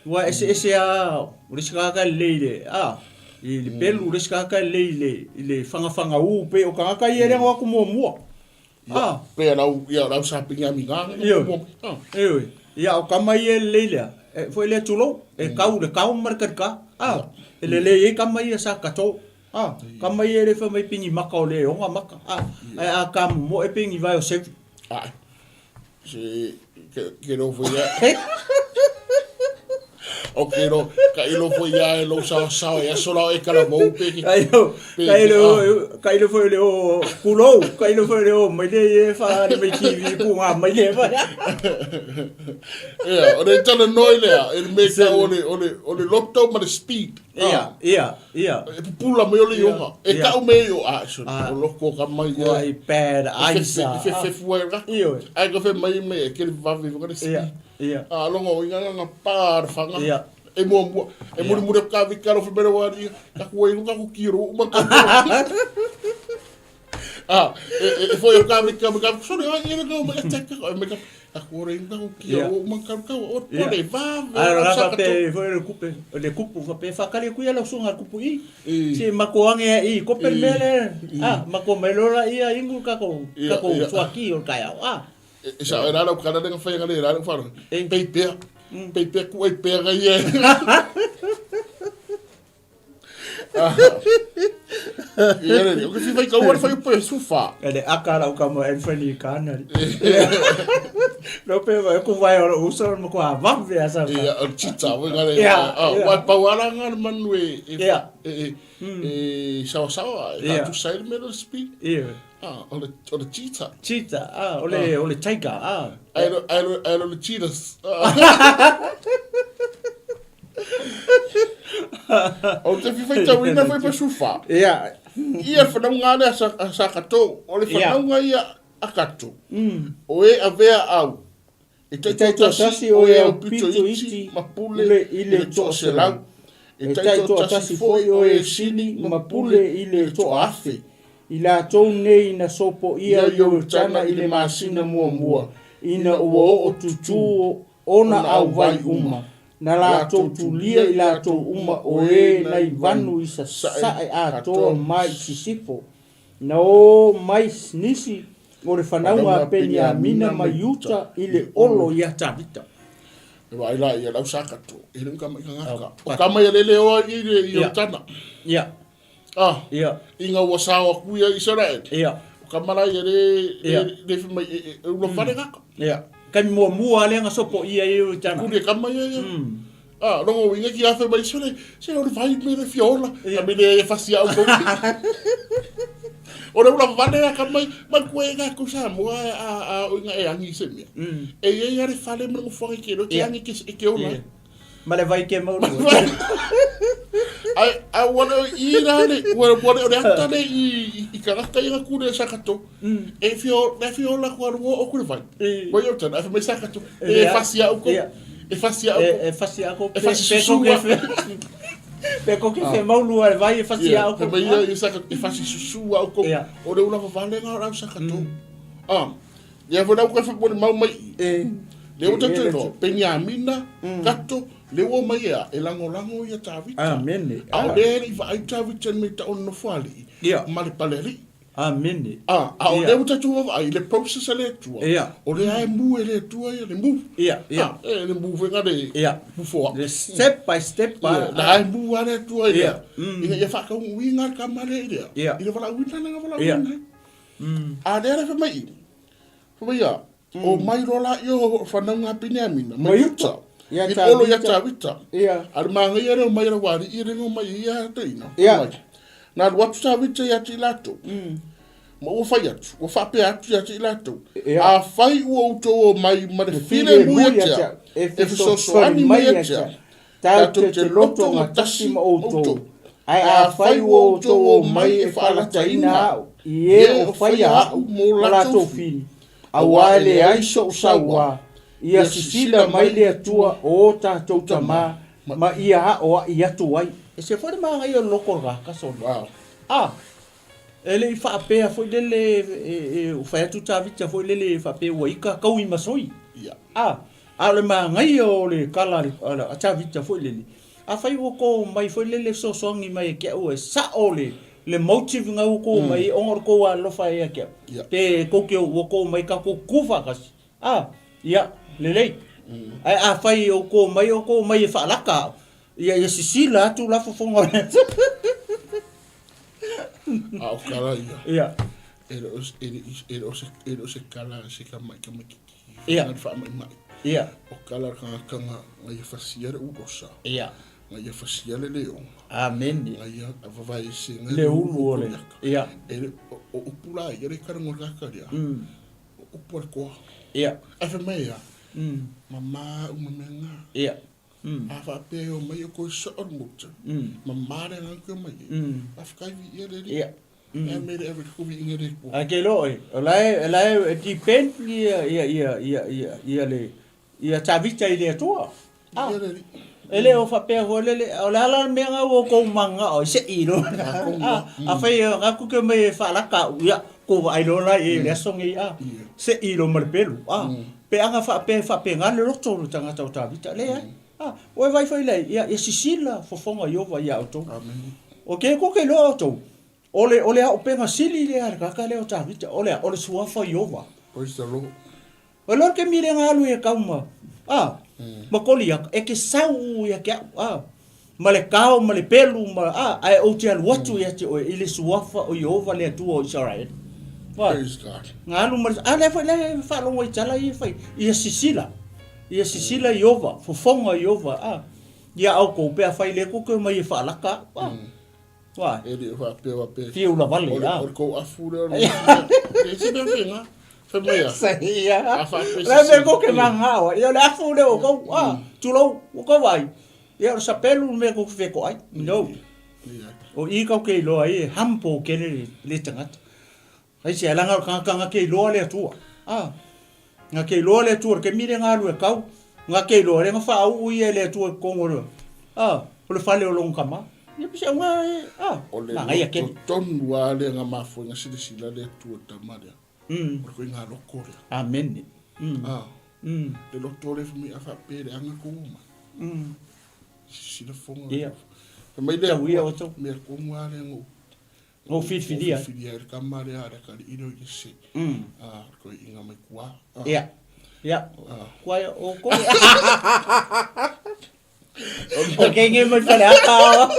Ua eseese lava, o le isi tagata e lelei i le, a, i le pelu, o le isi tagata e lelei i le, i le fagafagaū pei o tagata ia e le o atu muamua. A. Pei o lau, ia, o lau sa Peniamina. Ioe. Ioe. Ia, o tama ia e lelei lea, e, foi lea tulou, e kau le kau ma le kalikā. A, e lelei ai tama ia sa kato. A, tama ia e le fai mai pei ni maka o le oga maka. A, ae a kamomoe pei ni vae o sevi. Ae. Se, ke, ke lo foi ia. O ke lo, ka ilo foi ia e lou sao sao e aso lao e kala mou pe ki. Ka ilo, ka ilo, ka ilo foi le o kulou, ka ilo foi le o mai le e wha le mai TV ku ngā mai le wha. Ia, o le tala noi lea, e le me ka o le, o le, o le loto ma le speed. Ia, ia, ia. E pupula mai o le ioga. E kau me io, a, so, o loko ka mai ia. Ai bad eyes. E whewhewhua e raka. Ai ka whe mai me e kere wawe waka le speed. Ia. A longo i ngā ngā pā ar whanga. Ia. E mua mua, e muri muri ka vika ro whemere wā ia, ka kua ingo ka kuki ro uma ka A, e, e, e foi o ka vika, me ka, sorry, ai, e ka me ka ka me ka, ka kua ro ingo ka kuki ro uma ka ka o o le vā, A ra ka pe foi le kupe, le kupu fa pe whakale kuia lau sunga kupu i. Si mako ange i kope mele, a, mako melora ia ingu kako, kako suaki o kai au, a. E sao e rara ukana lenga whai ngare rara wharo. Pei pea. Pei pea ku ai pea ngai e. Ia re, o ke whiwhai kau ara whai upe sufa. E le aka rau ka mo Anthony Kana. No pe vai ku vai o uso mo ko vave a sa. Ia, o le cheetah foi ngale. Ua pau ala nga le manu e e e sawasawa e faatusa ai le mea lea o le speed. Ia. O le cheetah. Cheetah, o le tiger. Ae le o le cheetahs. Ou te fia faitauina foi pa sufa. Ia. Ia le whanauga lea a sa katou. O le whanauga ia a katou. O e avea au. E taitoatasi o e aupito iti ma pule i le toaselau. E taitoatasi foi o e sili ma pule i le toaafe. I latou nei na sopoia i Ioritana i le masina muamua, ina ua oo tutū ona auvai uma, na latou tulia i latou uma o e nai vanu i sasae atoa mai sisifo. Na o mai nisi o le fanauga a Peniamina mai Iuta i le olo ia Tavita. E vaai la ia lau sakato, e le ka mai ngaka. O ka mai le o i le i o tana. Ia. Ah. Ia. Inga ua sao aku ia Israel. Ia. O ka mala ia le le le mai e ua fale ngaka. Ia. Kai mua mua le nga sopo ia i o tana. Kule ka mai ia. Ah, longo winga ki afe mai sole, se o le vai me le fiola, a me le fasi au ko. O le ula vale a ka mai, ma kue nga ku sa mua a o inga e angi se mea. E ia ia le fale mo ngofo ke lo ke angi ke ke ola. Ma le vai ke mau. Ai a ua le i la le ua ua le o le ata le i i karaka i ku le sakato. E fio le fio la ku alu o ku le vai. Wa yo tana e mai sakato. E fasi au ko. E fasi au ko. E fasi au ko. E fasi susu. Pe ko ke fe mau lua le vai e fasi au ko. Mai ia sakato e fasi susu au ko. O le ula vale nga au sakato. Ah. Ia foi lau koe whapori mau mai i. E. Le ua tatou iloa, Peniamina, Kato, le ua mai ea, e langolango ia Tavita. Amene. A o lea e le i vaai Tavita i le mea i tau ona nofo alii, ma le pale alii. Amene. A, a o lea ua tatou vaavaai i le process a le Atua, o lea e mu e le Atua ia le mu. Ia, ia. A, e le mu foi nga le mufoa. Le step by step. Ia, la e mu a le Atua ia, ina ia whakauuinga le kama lea i lea, i le valaauina lea nga valaauina. A lea le whamai i, whamai ia, o mai roa la i o whanau ngā Pineamina, mai uta, i le olo ia Tavita. A le māngai reo mai ra wari i rengo mai ia te ina. Nā lu atu Tavita ia te latou. Ma ua whai atu, ua whapea atu ia te latou. A whai ua uto o mai ma le file mu ia tea, e fesoasoani mai ia tea, Tatou te loto gatasi ma outou, ae afai ua outou omai e faalataina au i e o faia au mo latou fili, auā e leai soʻu sauā, ia sisila mai le Atua o o tatou tamā ma ia aʻoaʻi atu ai. E se foi le magaia o le loko o le gakasa o le. A, e le i faapea foi lele e fai atu Tavita foi lele faapea ua ika kaui ma soi. A, A o le manaia o le kala a Tavita foi lele, afai ua kou mai foi lele fesoasoani mai e ke au e sao le le motive nga ua kou mai ona o le kou alofa ia ke au. Pe kou ke ua kou mai ka kou ku faatasi. A, ia, lelei. Ae afai o kou mai o kou mai e faalaka au, ia ia sisila atu la fofoga o le A o kala ia. Ia. E le o e le o se kala se ka mai ka mai ki. Ia. Nga whaamaimai. Ia. O kala kanga nga ia fasia le urosa. Ia. Nga ia fasia le leonga. Amen. Nga ia vavae se nga le ulu o le. Ia. E le o upu la ia le kara ngora kaka O upu le koa. Ia. A wha mai ia. Ma ma uma mea ngā. Ia. A wha pe o mai o koe sa o motu. Ma ma le ngā koe mai. A whakaiwi ia le Ia. E me le ave kuvi inga le koa. A ke lo e. O la e la e depend ia ia ia ia ia ia le ia Tavita i le Atua. A. Ia le E le o whapea hoa lele, o le ala mea ngā ua kou manga o se i lo. A, a whai ngā kuke mai e whaalaka, ia, ko wa ai lola e le aso ngi a. Se i lo ma le pelu. A, pe anga whapea whapea ngā le roto o tangata o Tavita. Le ai. A, o e vai whai lei, ia, ia sisila fofonga Iova ia outou. Amen. O ke ko ke loa outou. O le, o le aopega sili lea a le kaka lea o Tavita, o le a, o le suafa o Iowa. Praise the Lord. O le ke mire nga alu e kau ma, a, ma Koliaka, e ke sau u ia ke au, a, ma le kao, ma le pelu, ma, a, ae ou te alu atu ia te oe i le suafa o Ieova le Atua o Isaraele. Praise God. Nga alu ma le, a lea foi lea e faalogo ai i tala ia e fai, ia sisila, ia sisila Ieova, fofoga Ieova, a, ia outou pe afai lea tou te omai e faalaka au, a. Why? E le o faapea faapea. Fia ula vale, a. O le kou afu lea o le E se mea faapena. Fai mai a. Ia. A faapea se. Le mea kou ke mangao ai. Ia o le afu lea o kou, a, tulou, ua kou ai. Ia o le sapelu le mea kou te fetoai. No. O i kau ke iloa ai e humble kele le tagata. Aisea, leaga o le tagata na te iloa le Atua. A, na te iloa le Atua, le taimi lea na alu e kau, na te iloa, lea na faauu ia e le Atua i totonu o le, a, o le fale o lona tama. Ia pei se auga e, a, O le manaia tele. loto tonu lava lea na mafua ai na silasila le Atua i le tama lea. O le koiga loko lea. Amene. A, le loto lea fai mai a faapea e leaga kou omai. Silasila fofoga. Ia. Fai mai le Tau ia Atua, outou. mea tonu lava lea na ou Ou filifilia. Ou filifilia ai le tama lea a le atalii lea o Iese. A, le toeaina mai tua. Ia, ia. Kua ia, o koe. O kenge mai Faleata.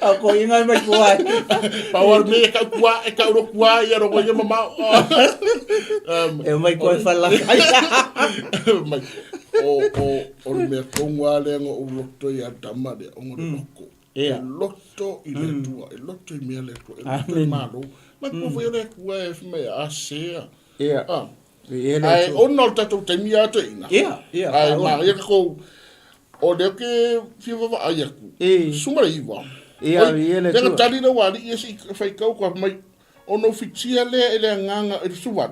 O koinga mai tua. Pau al me e kau kua, e kau ro kua ia rongo ia mamao. E mai koe whalaka. Mai, o, o, o le mea tonu lava lea na ou loto i a tama lea, ona o le loko. Ia. E loto i le Atua, e loto i mea le Atua, e loto i Malo. Ma kua foi o le Atua e fai mai a sea. Ia. Ah. Ia le Ae Atua. ona o le tatou taimi a toeaina. Ia, ia. Ae manaia tatou, o lea ou te fia vaavaai atu. E. 19. Ia, ia le Lea na Atua. tali lau alii e se i faitau atu mai, ona ou fitia lea e le agaga i le 18.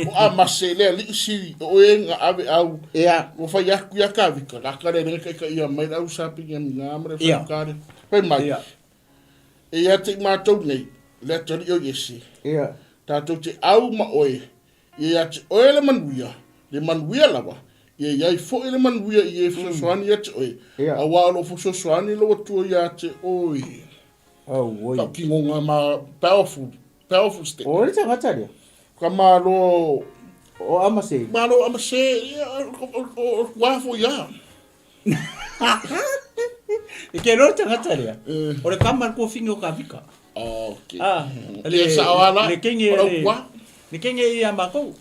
O Amase le alii sili o oe na ave au. Ia. Ua fai atu ia Tavita, laka le lenga taitaia mai le au sa Peniamina ma le Ia. Faluka le. Fai mai, Ia. e ia te i matou nei, le atalii o Iese, Ia. tatou te au ma oe, ia ia te oe le manuia, le manuia lava, ia iai foi le manuia i e fesoasoani ia te oe, Ia. auā o lo o fesoasoani lou Atua ia te oe. Auoi. Kau kingonga ma powerful, powerful statement. O le tagata lea. Ka malo. O Amase. Malo Amase, ia, o kua fo ia. E ke loa le tagata lea. O le kama le kuafingi o Kavika. Okay. Ah, le sao ala. Le kenge o lau kua. Le kenge ia makou.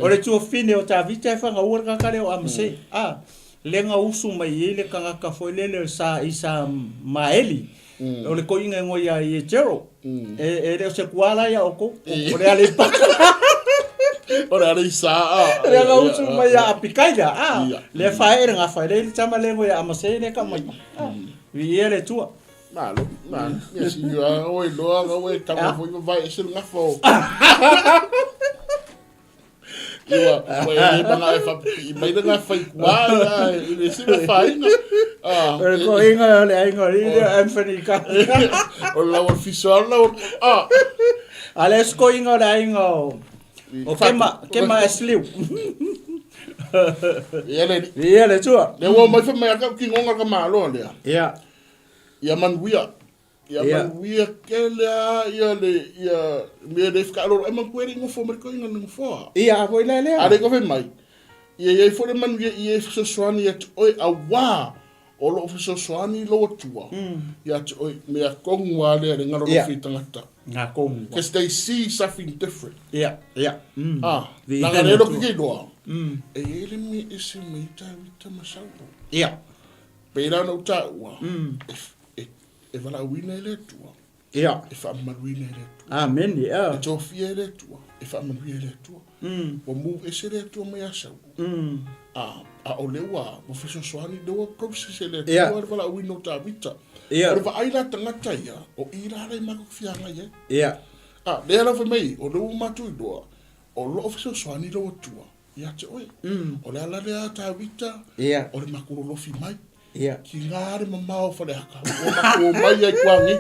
O le tuafine o Tavita e fagaua le tagata lea o Amase. A, lea na usu mai ai le tagata foi lele sa i sa Maeli. O le toeaina e igoa ia Ietero. E le o se kuala ia outou, o le Aleipata. O le Aleisa. Lea na usu mai ia Apikaila. A, lea faee le gafa, e leai le tama lea e igoa ia Amase lea ka mai. A, viia le Atua. Malo, malo. Ia si ia oe loa ga oe tama foi vai ese le gafa o. Ia ua e le manga e whapipii mai le gafa i kua ia i le sina whainga. Ah, O le koinga o le aiga o le Anthony ka. O le lau fiso ala o ah. A le isi koinga o le aiga o o Kema Kema Asliu. Ia le Ia le tua. Le ua mai whamai aka ki ngonga ka malo lea. Ia. Ia manuia. Ia manuia kele a ia le ia mea le whakaaroro. E maku e le ngofo mai koe ngana ngofoa. Ia, a foi lea lea. A le kofe mai. Ia iai foi le manuia i e fesoasoani ia te oe auā o loo fesoasoani lou Atua ia te oe mea tonu a lea le ngalolofi i tagata. Nga kongu. Because they see something different. Ia, ia. Ah, langa le loki kei loa. E iai le mea ese mai Tavita ma Saulo. Ia. Pērā ona ou tāua, e, e valaauina e le Atua. Ia. E faamamaluina e le Atua. Amene, ia. E tofia e le Atua, e faamanuia e le Atua. Ua move ese le Atua mai ia Saulo. A, a o lea ua, ua fesoasoani, lea ua process e le Atua Ia. le valaauina o Tavita. Ia. O le vaai la tagata ia, o i la lea i matou fiagai ai. Ia. A, lea la fai mai, o lea ua matou iloa, o lo o fesoasoani lou Atua. Ia te oe. O le ala lea a Tavita, Ia. o le matou lolofi mai. Ia. Ki ngā le mamao o Faleata, ua matou omai ai kuangi.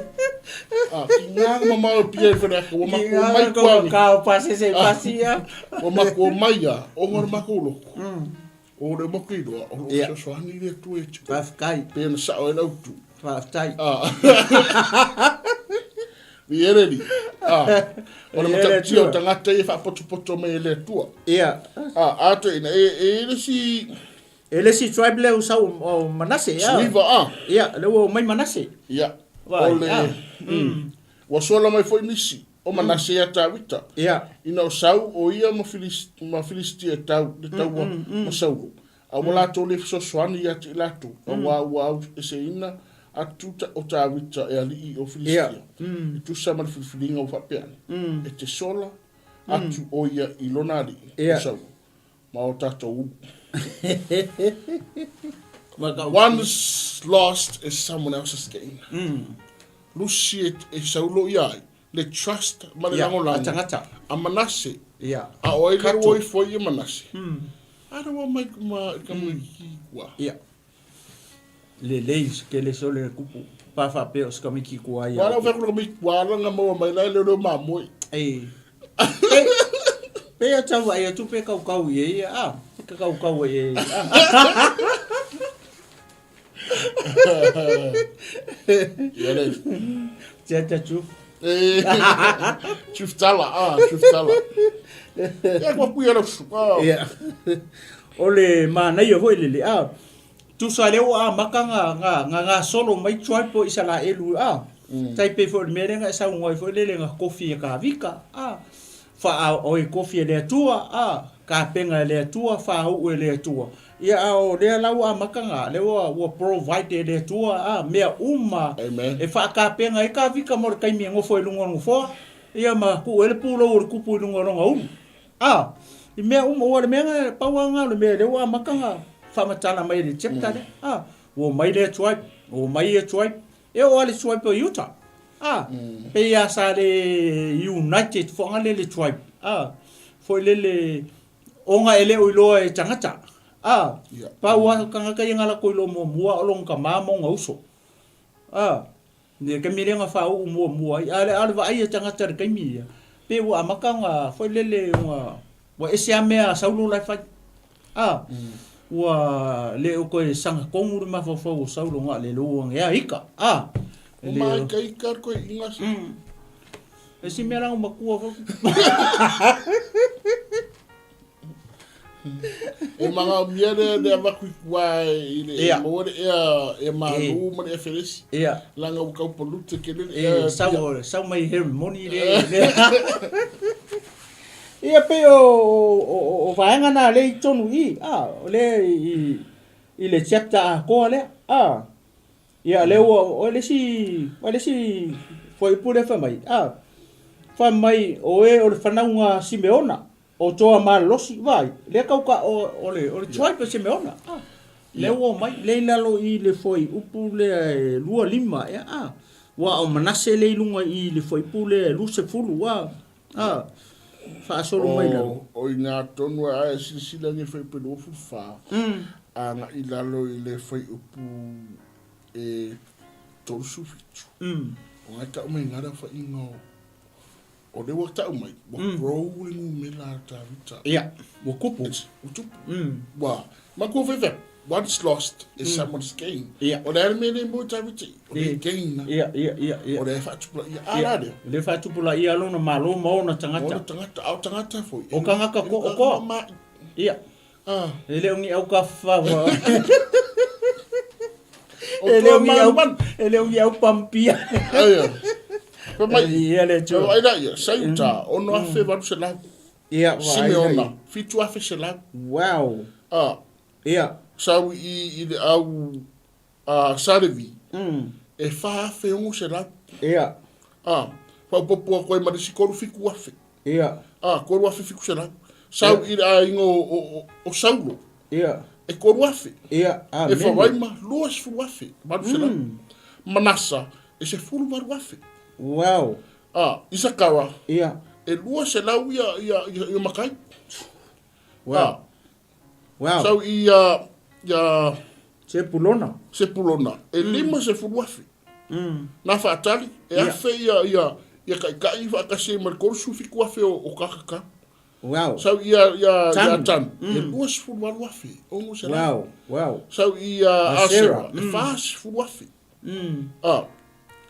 Ah, ki ngā le mamao o Pia i Faleata, ua matou omai kuangi. Ka o pasi se pasi ia. Ua matou omai ia, ona o le matou loto. O le matou iloa, o lo o Ia. fesoasoani le Atua ia te oe. Faafetai. Pe na sao ai le autu. Faafetai. Ah. Viia le Alii. Ah. O le matautia o tagata ia e faapotopoto mai e le Atua. Ia. Ah, a toeaina, e, e i ai le isi... E le isi tribe lea ua sau o Manase. Suiva, ah. Ia, lea ua omai Manase. Ia. Vai, O le... ah. Ua sola mai foi nisi o Manase ia Tavita, Ia. ina o sau o ia ma ma Filisitia e tau le taua ma Saulo, a ua latou le fesoasoani ia te i latou, auā ua aueseina atu o Tavita e alii o Filisitia, e tusa ma le filifiliga ua faapea ane, E te sola atu o ia i lona alii, o Saulo, ma o tatou ulu. One's lost is someone else's gain. Lusi e, e Saulo ia ai, le trust ma le Ia, lagolago a tagata. a Manase. Ia. A o ai le Kato. ua ifo ai e Manase. A rewa mai ma i ka ki kua. Ia. Lelei se kele sole le kupu. Pa faapea o se kamiki kua ia. Wala o whaku ka mi kua la nga maua mai la le leo mamoe. E. Pe, pe a tau ai atu pe kaukau i e ia. Ah, ka kaukau ai e ia. Ah. Ia le. Tia tia chu. Eh, Chief Tala, ah, Chief Tala. Ia kua kuia le su. Ah. Ia. O le manaia foi le le ah. Tusa lea ua amata nga nga nga gasolo mai tribe o Isalaelu ah. Tai pei foi o le mea lea na e saunoa ai foi lele na tofi e Kavika ah. Faa o e tofi e le Atua ah. Kapena e le Atua, faauu e le Atua. Ia a o lea la ua amata nga lea ua ua provide e le Atua ah mea uma Amen. e faakapena ai Kavika mo le taimi e nofo ai i luga o le nofoa. Ia ma tuu ai le pulou o le tupu i luga o lona ulu. A, i mea uma, ua le mea na, pau lava na o le mea lea ua amata ona faamatala mai e le chapter lea. A, ua omai lea tribe, ua omai ia tribe, e oo lava i le tribe o Utah. A, pei lava sa le united foi lea le tribe. A, foi lele, ona e le o iloa e tagata. A, pau lava tagata ia na latou iloa muamua o lona tama ma ona uso. A, I le taimi lea na faauu muamua ai, a o le vaai a tagata i le taimi ia, pei ua amata ona foi lele ona ua ese lava mea a Saulo la e fai. A, ua le o toe sagatonu le mafaufau o Saulo na o le lou ane a ika. A, Ua māikaika le koeina se. E si mea la matua foi. E manaomia le le avatu i tua i le Ia. maua le ea ea malu ma le ea felesi. Ia. Leaga ua tau polute tele le E ea sau, sau mai heremoni le, le. Ia pei o, o, o, o vaega na lea i totonu i i, a, o lea i, i le chapter atoa lea, a. Ia lea ua, o le isi, o le isi fuaiupu lea fai mai, a, fai mai o e o le fanauga a Simeona, O toa malolosi, vaai, lea tau ka, o, o le, o le tribe o Simeona, a, lea ua omai, lea i lalo i le fuaiupu lea e 25, ea, a, ua o Manase lea i luga i le fuaiupu lea e 20, a, a, faasolo mai lalo. O, o i ina tonu a e silasila i le fuaiupu e 24, agai i lalo i le fuaiupu e 37. O ngai tau mai ina le aofaiga o, O lea ua tau mai, ua grow le numera a Tavita. Ia, ua tupu. Ua tupu. Ua, matua foi fea, once lost is someone's gain. Ia. O le a le mea lea mo Tavita, o le gain na. Ia, ia, ia, ia. O lea e faatupulaia. A la lea. O lea e faatupulaia lona malo ma ona tagata. Ona tagata, a o tagata foi. O tagata ko, o koa. Ia. Ah. E le o ni aukafa ua. O E le o toa ni au, manumanu. e le o ni au pampia. Aia. Fai mai, Ia le Atua. Ai la ia, Saiuta, 6,800. Ia, vaai Simeona, la ia. 7,100. Wow. Ah. Ia. Sau i le au a Salevi, e 4,600. Ia. Ah, faaopoopo atu ai ma le isi 37,000. Ia. Ah, 3,700. Sau i le aiga o Saulo. Ia. E 3,000. Ia, amene. E Faraima, 20,800. Manasa, e 18,000. Wow. Ah, Isakara, Ia. e 200 ia makai. Wow. Ah. Wow. Sau i ia, ia Sepulona. Sepulona, e 50,000. Nā Whaatali, e 1,000 ia, ia, ia kaikai whaakasi ma le 37,000 o kakaka. Wow. Sau i ia, ia, ia Tanu. Tanu, e 28,000, ono selau. Wow, wow. Sau i ia Asera. Asera, e 40,000. Ah.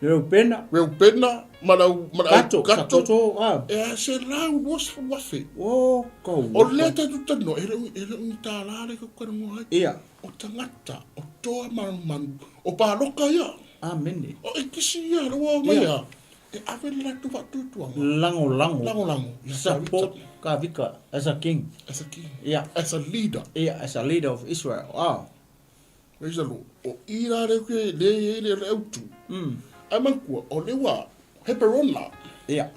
Reupena. Reupena, ma lau, ma lau Kato, Kato. Kato, ah. E a se lau, 20,000. O, kau. O lea tātou tanoa, e le o ni tālā le kau karangoa ai. Ia. O tagata, o toa manumanu, o pāloka ia. Amene. O e kisi ia, le ua mai ia. E ave le latou faatuatuaga. Lagolago. Lagolago ia Support Kavika as a king. As a king. Ia. As a leader. Ia, as a leader of Israel. Ah. Praise the Lord. O i la le ke le i le le autu. Ai manatua, o le ua Heperona. Ia.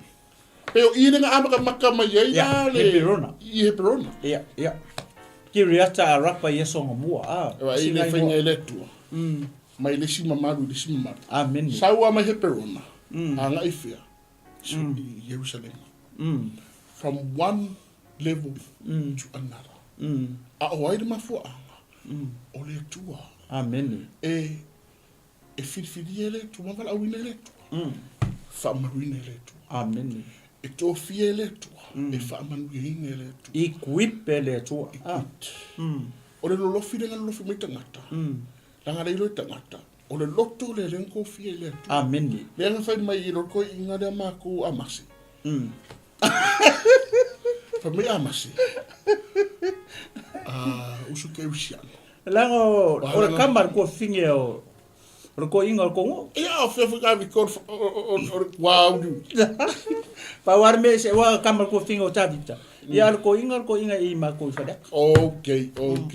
Pe o i le nga amaka maka mai ai la le Heperona. I Heperona. Ia, ia. Kiriata Arapa ia songa mua. Ah. Ewa i le whainga i le atua. Mai le isi mamalu i le isi mamalu. Amene. Sau a mai Heperona. A ngai fea. I Jerusalema. From one level to another. A o ai le mafuaaga? O le Atua. Amene. E e filifilia e le Atua, ma valaauina e le Atua. Faamanuina e le Atua. Amene. E tofia e le Atua, e faamanuiaina e le Atua. Equip e le Atua. Equipped. O le lolofi lea na lolofi mai tagata, leaga le iloa e tagata, o le loto lea lea na tofia e le Atua. Amene. Lea na fai mai i loko toeaiina lea matou Amasi. Fai mai Amasi, usu kerisiano. Leaga o le kama le kuafafine o le toeaina o le Kongo. Ia, o fea foi ka vika o le kuaulu. Pau lava le mea ese, aua o le kama le kuafafine o Tavita. Ia, o le toeaina, o le toeaina i matou i Faleata. Ok, ok.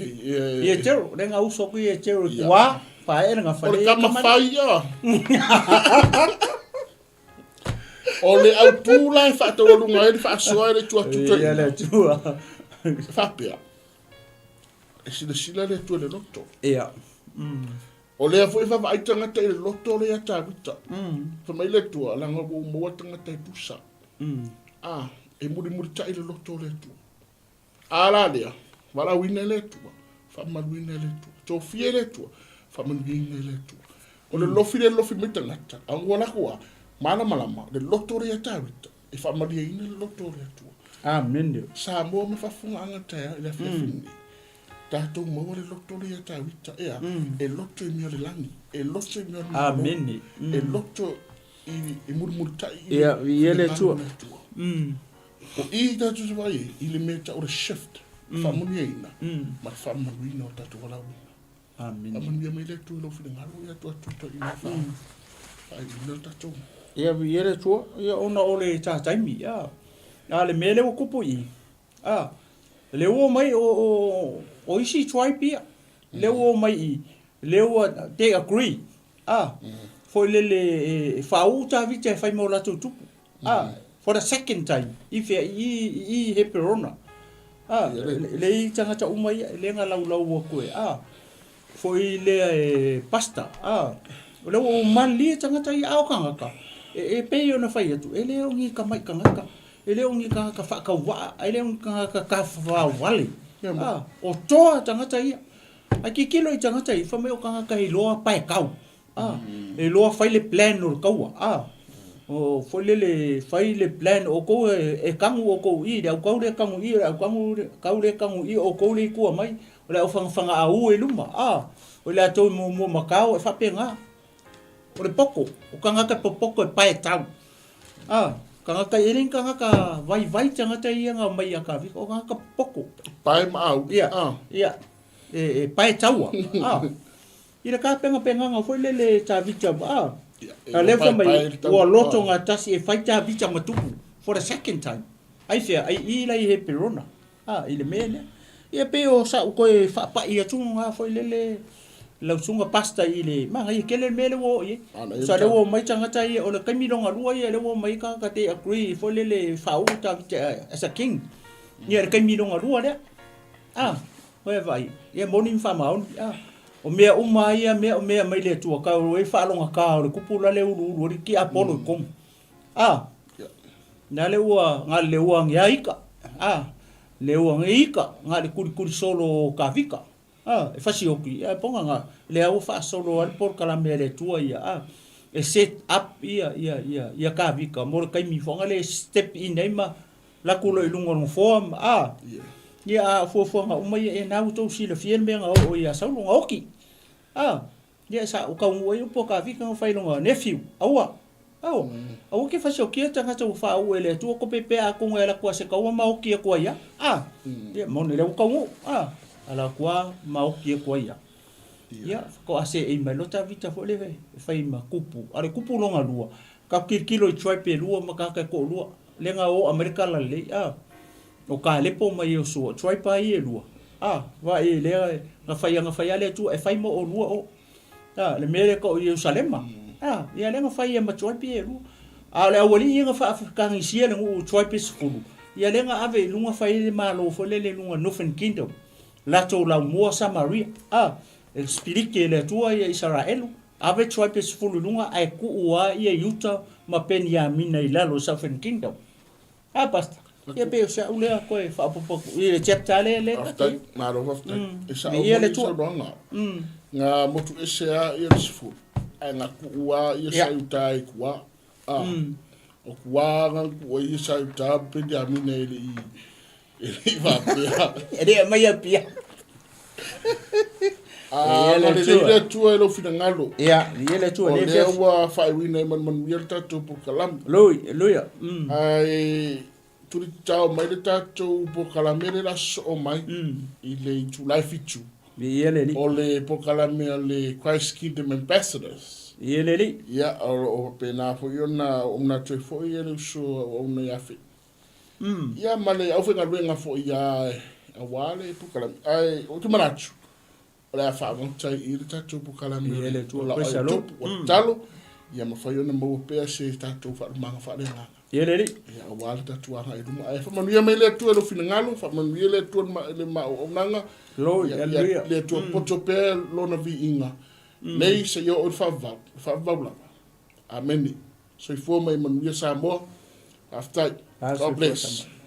Ia Gerald, lea na uso atu ia Gerald i tua, pae le gafa O le kama fai ia. O le autu la e faataualuga ai le faasoa e le Atua tutoina. Ia le Atua. E faapea, e silasila le Atua i le loto. Ia. O lea foi e vaavaai tagata i le loto lea ia Tavita. Fai mai le Atua, leaga ua ou maua tagata e tusa. A, e mulimulitai le loto o le Atua. A la lea, valaauina e le Atua, faamamaluina e le Atua, tofia e le Atua, faamanuiaina e le Atua. O le lofi lea e lofi mai tagata, a ua lako a, malamalama, le loto lea ia Tavita, e faamalieina le loto o le Atua. Amene. Samoa ma faafofogaaga taeao i le afiafi lenei. Tatou maua le loto lea ia Tavita, ea, e loto i mea o le lagi, e loto i mea o le Malo, Amene. e loto i mulimulitai i Ia, viia le Atua. le Atua. O i tatou te vaai ai i le mea e tau o le shift, faamanuiaina ma le faamamaluina o tatou valaauina. Amene. Faamanuia mai le Atua i lou finagalo ia atu atu toeaina faaiuina le tatou. Ia, viia le Atua, ia ona o le ta taimi, a. A le mea lea ua tupu i i, a, lea ua omai o, o, o isi tribe ia, lea ua omai i i, lea ua, they agree, a, foi lele e faauu Tavita e fai ma o latou tupu, a, for the second time, i fea, i, i Heperona, a, le i tagata uma ia, e le na laulau atu e, a, foi lea e pastor, a, o lea ua ou malilie tagata ia, a o tagata, e, e pei ona fai atu, e le o ni tamai tagata, e le o ni tagata faatauvaa, e le o ni tagata tafafao vale, a, o toa tagata ia. Ae tilotilo i tagata ia, fai mai o tagata e iloa paekau, a, e iloa fai le plan o le taua, a, o foi lele fai le plan o outou e tanu outou i le autau lea tanu i le autanu tau lea tanu i outou lea i tua mai, o le aufagafagaau e luma, a, o i latou e muamua matao e faapena. O le poto, o tagata e popoto e paetau, a, tagata e le ni tagata vaivai tagata ia na omai ia Kavika, o tagata popoto. Pae maau. Ia, ia, e pae taua, a. I le tapenapenaga foi lele Tavita, a, a lea fai mai ua loto gatasi e fai Tavita ma tupu for the second time. Ai fea, ai i la i Heperona, a, i le mea lea. Ia pei o sa'u toe faapa'i atu lena foi lele lau susuga pastor i le manaia tele le mea lea ua oo i ai. Sa lea ua omai tagata ia, o le taimi lona lua ia lea ua omai ai tagata they agree foi lele e faauu Tavita as a king. Ia le taimi lona lua lea. A, oe vaai, ia moni ma faamaoni. A, o mea uma lava ia mea o mea mai le Atua, tau ai faalogata o le kupu la le uluulu ai le tiapolo i totonu. A, na le ua na le ua age a ika. A, le ua age ika, na le kulikuli solo o Kavika. A, e fasioti, ia e poga na lea ua faasolo ai le polokalame a le Atua ia. A, e set up ia, ia, ia, ia Kavika mo le taimi foaga le step in ai ma Laku loa i luga o le nofoa ma, a, ia, a o fuafuaga uma ia, ia na ua tou silafia le mea na oo ia Saulo, na oti. A, ia sa ou taunuu ai upu a Kavika na fai lona nephew, aua, aua, aua ke fasiokia tagata ua faauu e le Atua kope pea atonu e ala atu a se taua ma oti atu ai a. A, ia, moni lea ua taunuu, a, ala atu a ma oti atu ai a. Ia, faatoa seei mai loa Tavita foi lea e fai ma kupu, a o le kupu lona lua, Tatou tilotilo i tribe e lua ma tagata e toalua, lea na oa mai le talalelei, a. O Kalepo ma Iosua, o tribe lava ia e lua, a. Vaai lea na fai na fai lava le Atua e fai mo oulua o. A, le mea lea e tau o Ierusalema, a, ia lea na fai ai ma tribe ia e lua. A o le aualii ia na faafetagisia le nuu tribe e 10, ia lea na ave i luga fai ai le malo foi lele i luga Northern Kingdom, latou laumua Samaria, a, e sipiliki e le Atua ia Isaraelu, ave tribe e 10 i luga ae tuu lava ia Iuta ma Peniamina i lalo i Southern Kingdom. A Pastor, ia pei o se au lea toe faaopoopo atu i le chapter lea lea ta te. Faafetai, malo faafetai. E sao Viia le foi Atua. saunoaga. Nga motu ese a ia le sefulu, ae nga tuu a ia Ia. sa i uta i kua. A, o kua nga tuu ai ia sa i uta Peniamina e le i e le i faapea. E le aumaia pia. A, Viia le nga lelei Atua. le Atua i lou finagalo. Ia, viia le Atua O i lenei lea afiafi. ua faaiuina ai ma le manuia le tatou polokalame. Hallelujah. Ae tulitao mai le tatou polokalame lea la sosoo mai i le itulai 7. Viia le Alii. O le polokalame a le Christ Kingdom Ambassadors. Viia le Alii. Ia, o lo o faapena foi ona auauna atu ai foi le uso auauna ia Fe. Ia ma le aufaigaluega foi ia aua le polokalame. Ae ou te manatu, o le a faamauta ai i le tatou polokalame Viia le Atua. o lau Praise the ai Lord. tupu, o tatalo, ia mafai ona maua pea se tatou faalumaga faaleagaga. Viia le Alii. Ia aua le tatou agai i luma. Ae faamanuia mai le Atua i lou finagalo, faamanuia le Atua i le ma auaunaga. Glory, Ia, hallelujah. le Atua poto pea lona viiga. Nei seia oo i le faavavau, le faavavau lava. Amene. Soifua ma ia manuia Samoa. Faafetai. Ah, God soifua bless. Samoa.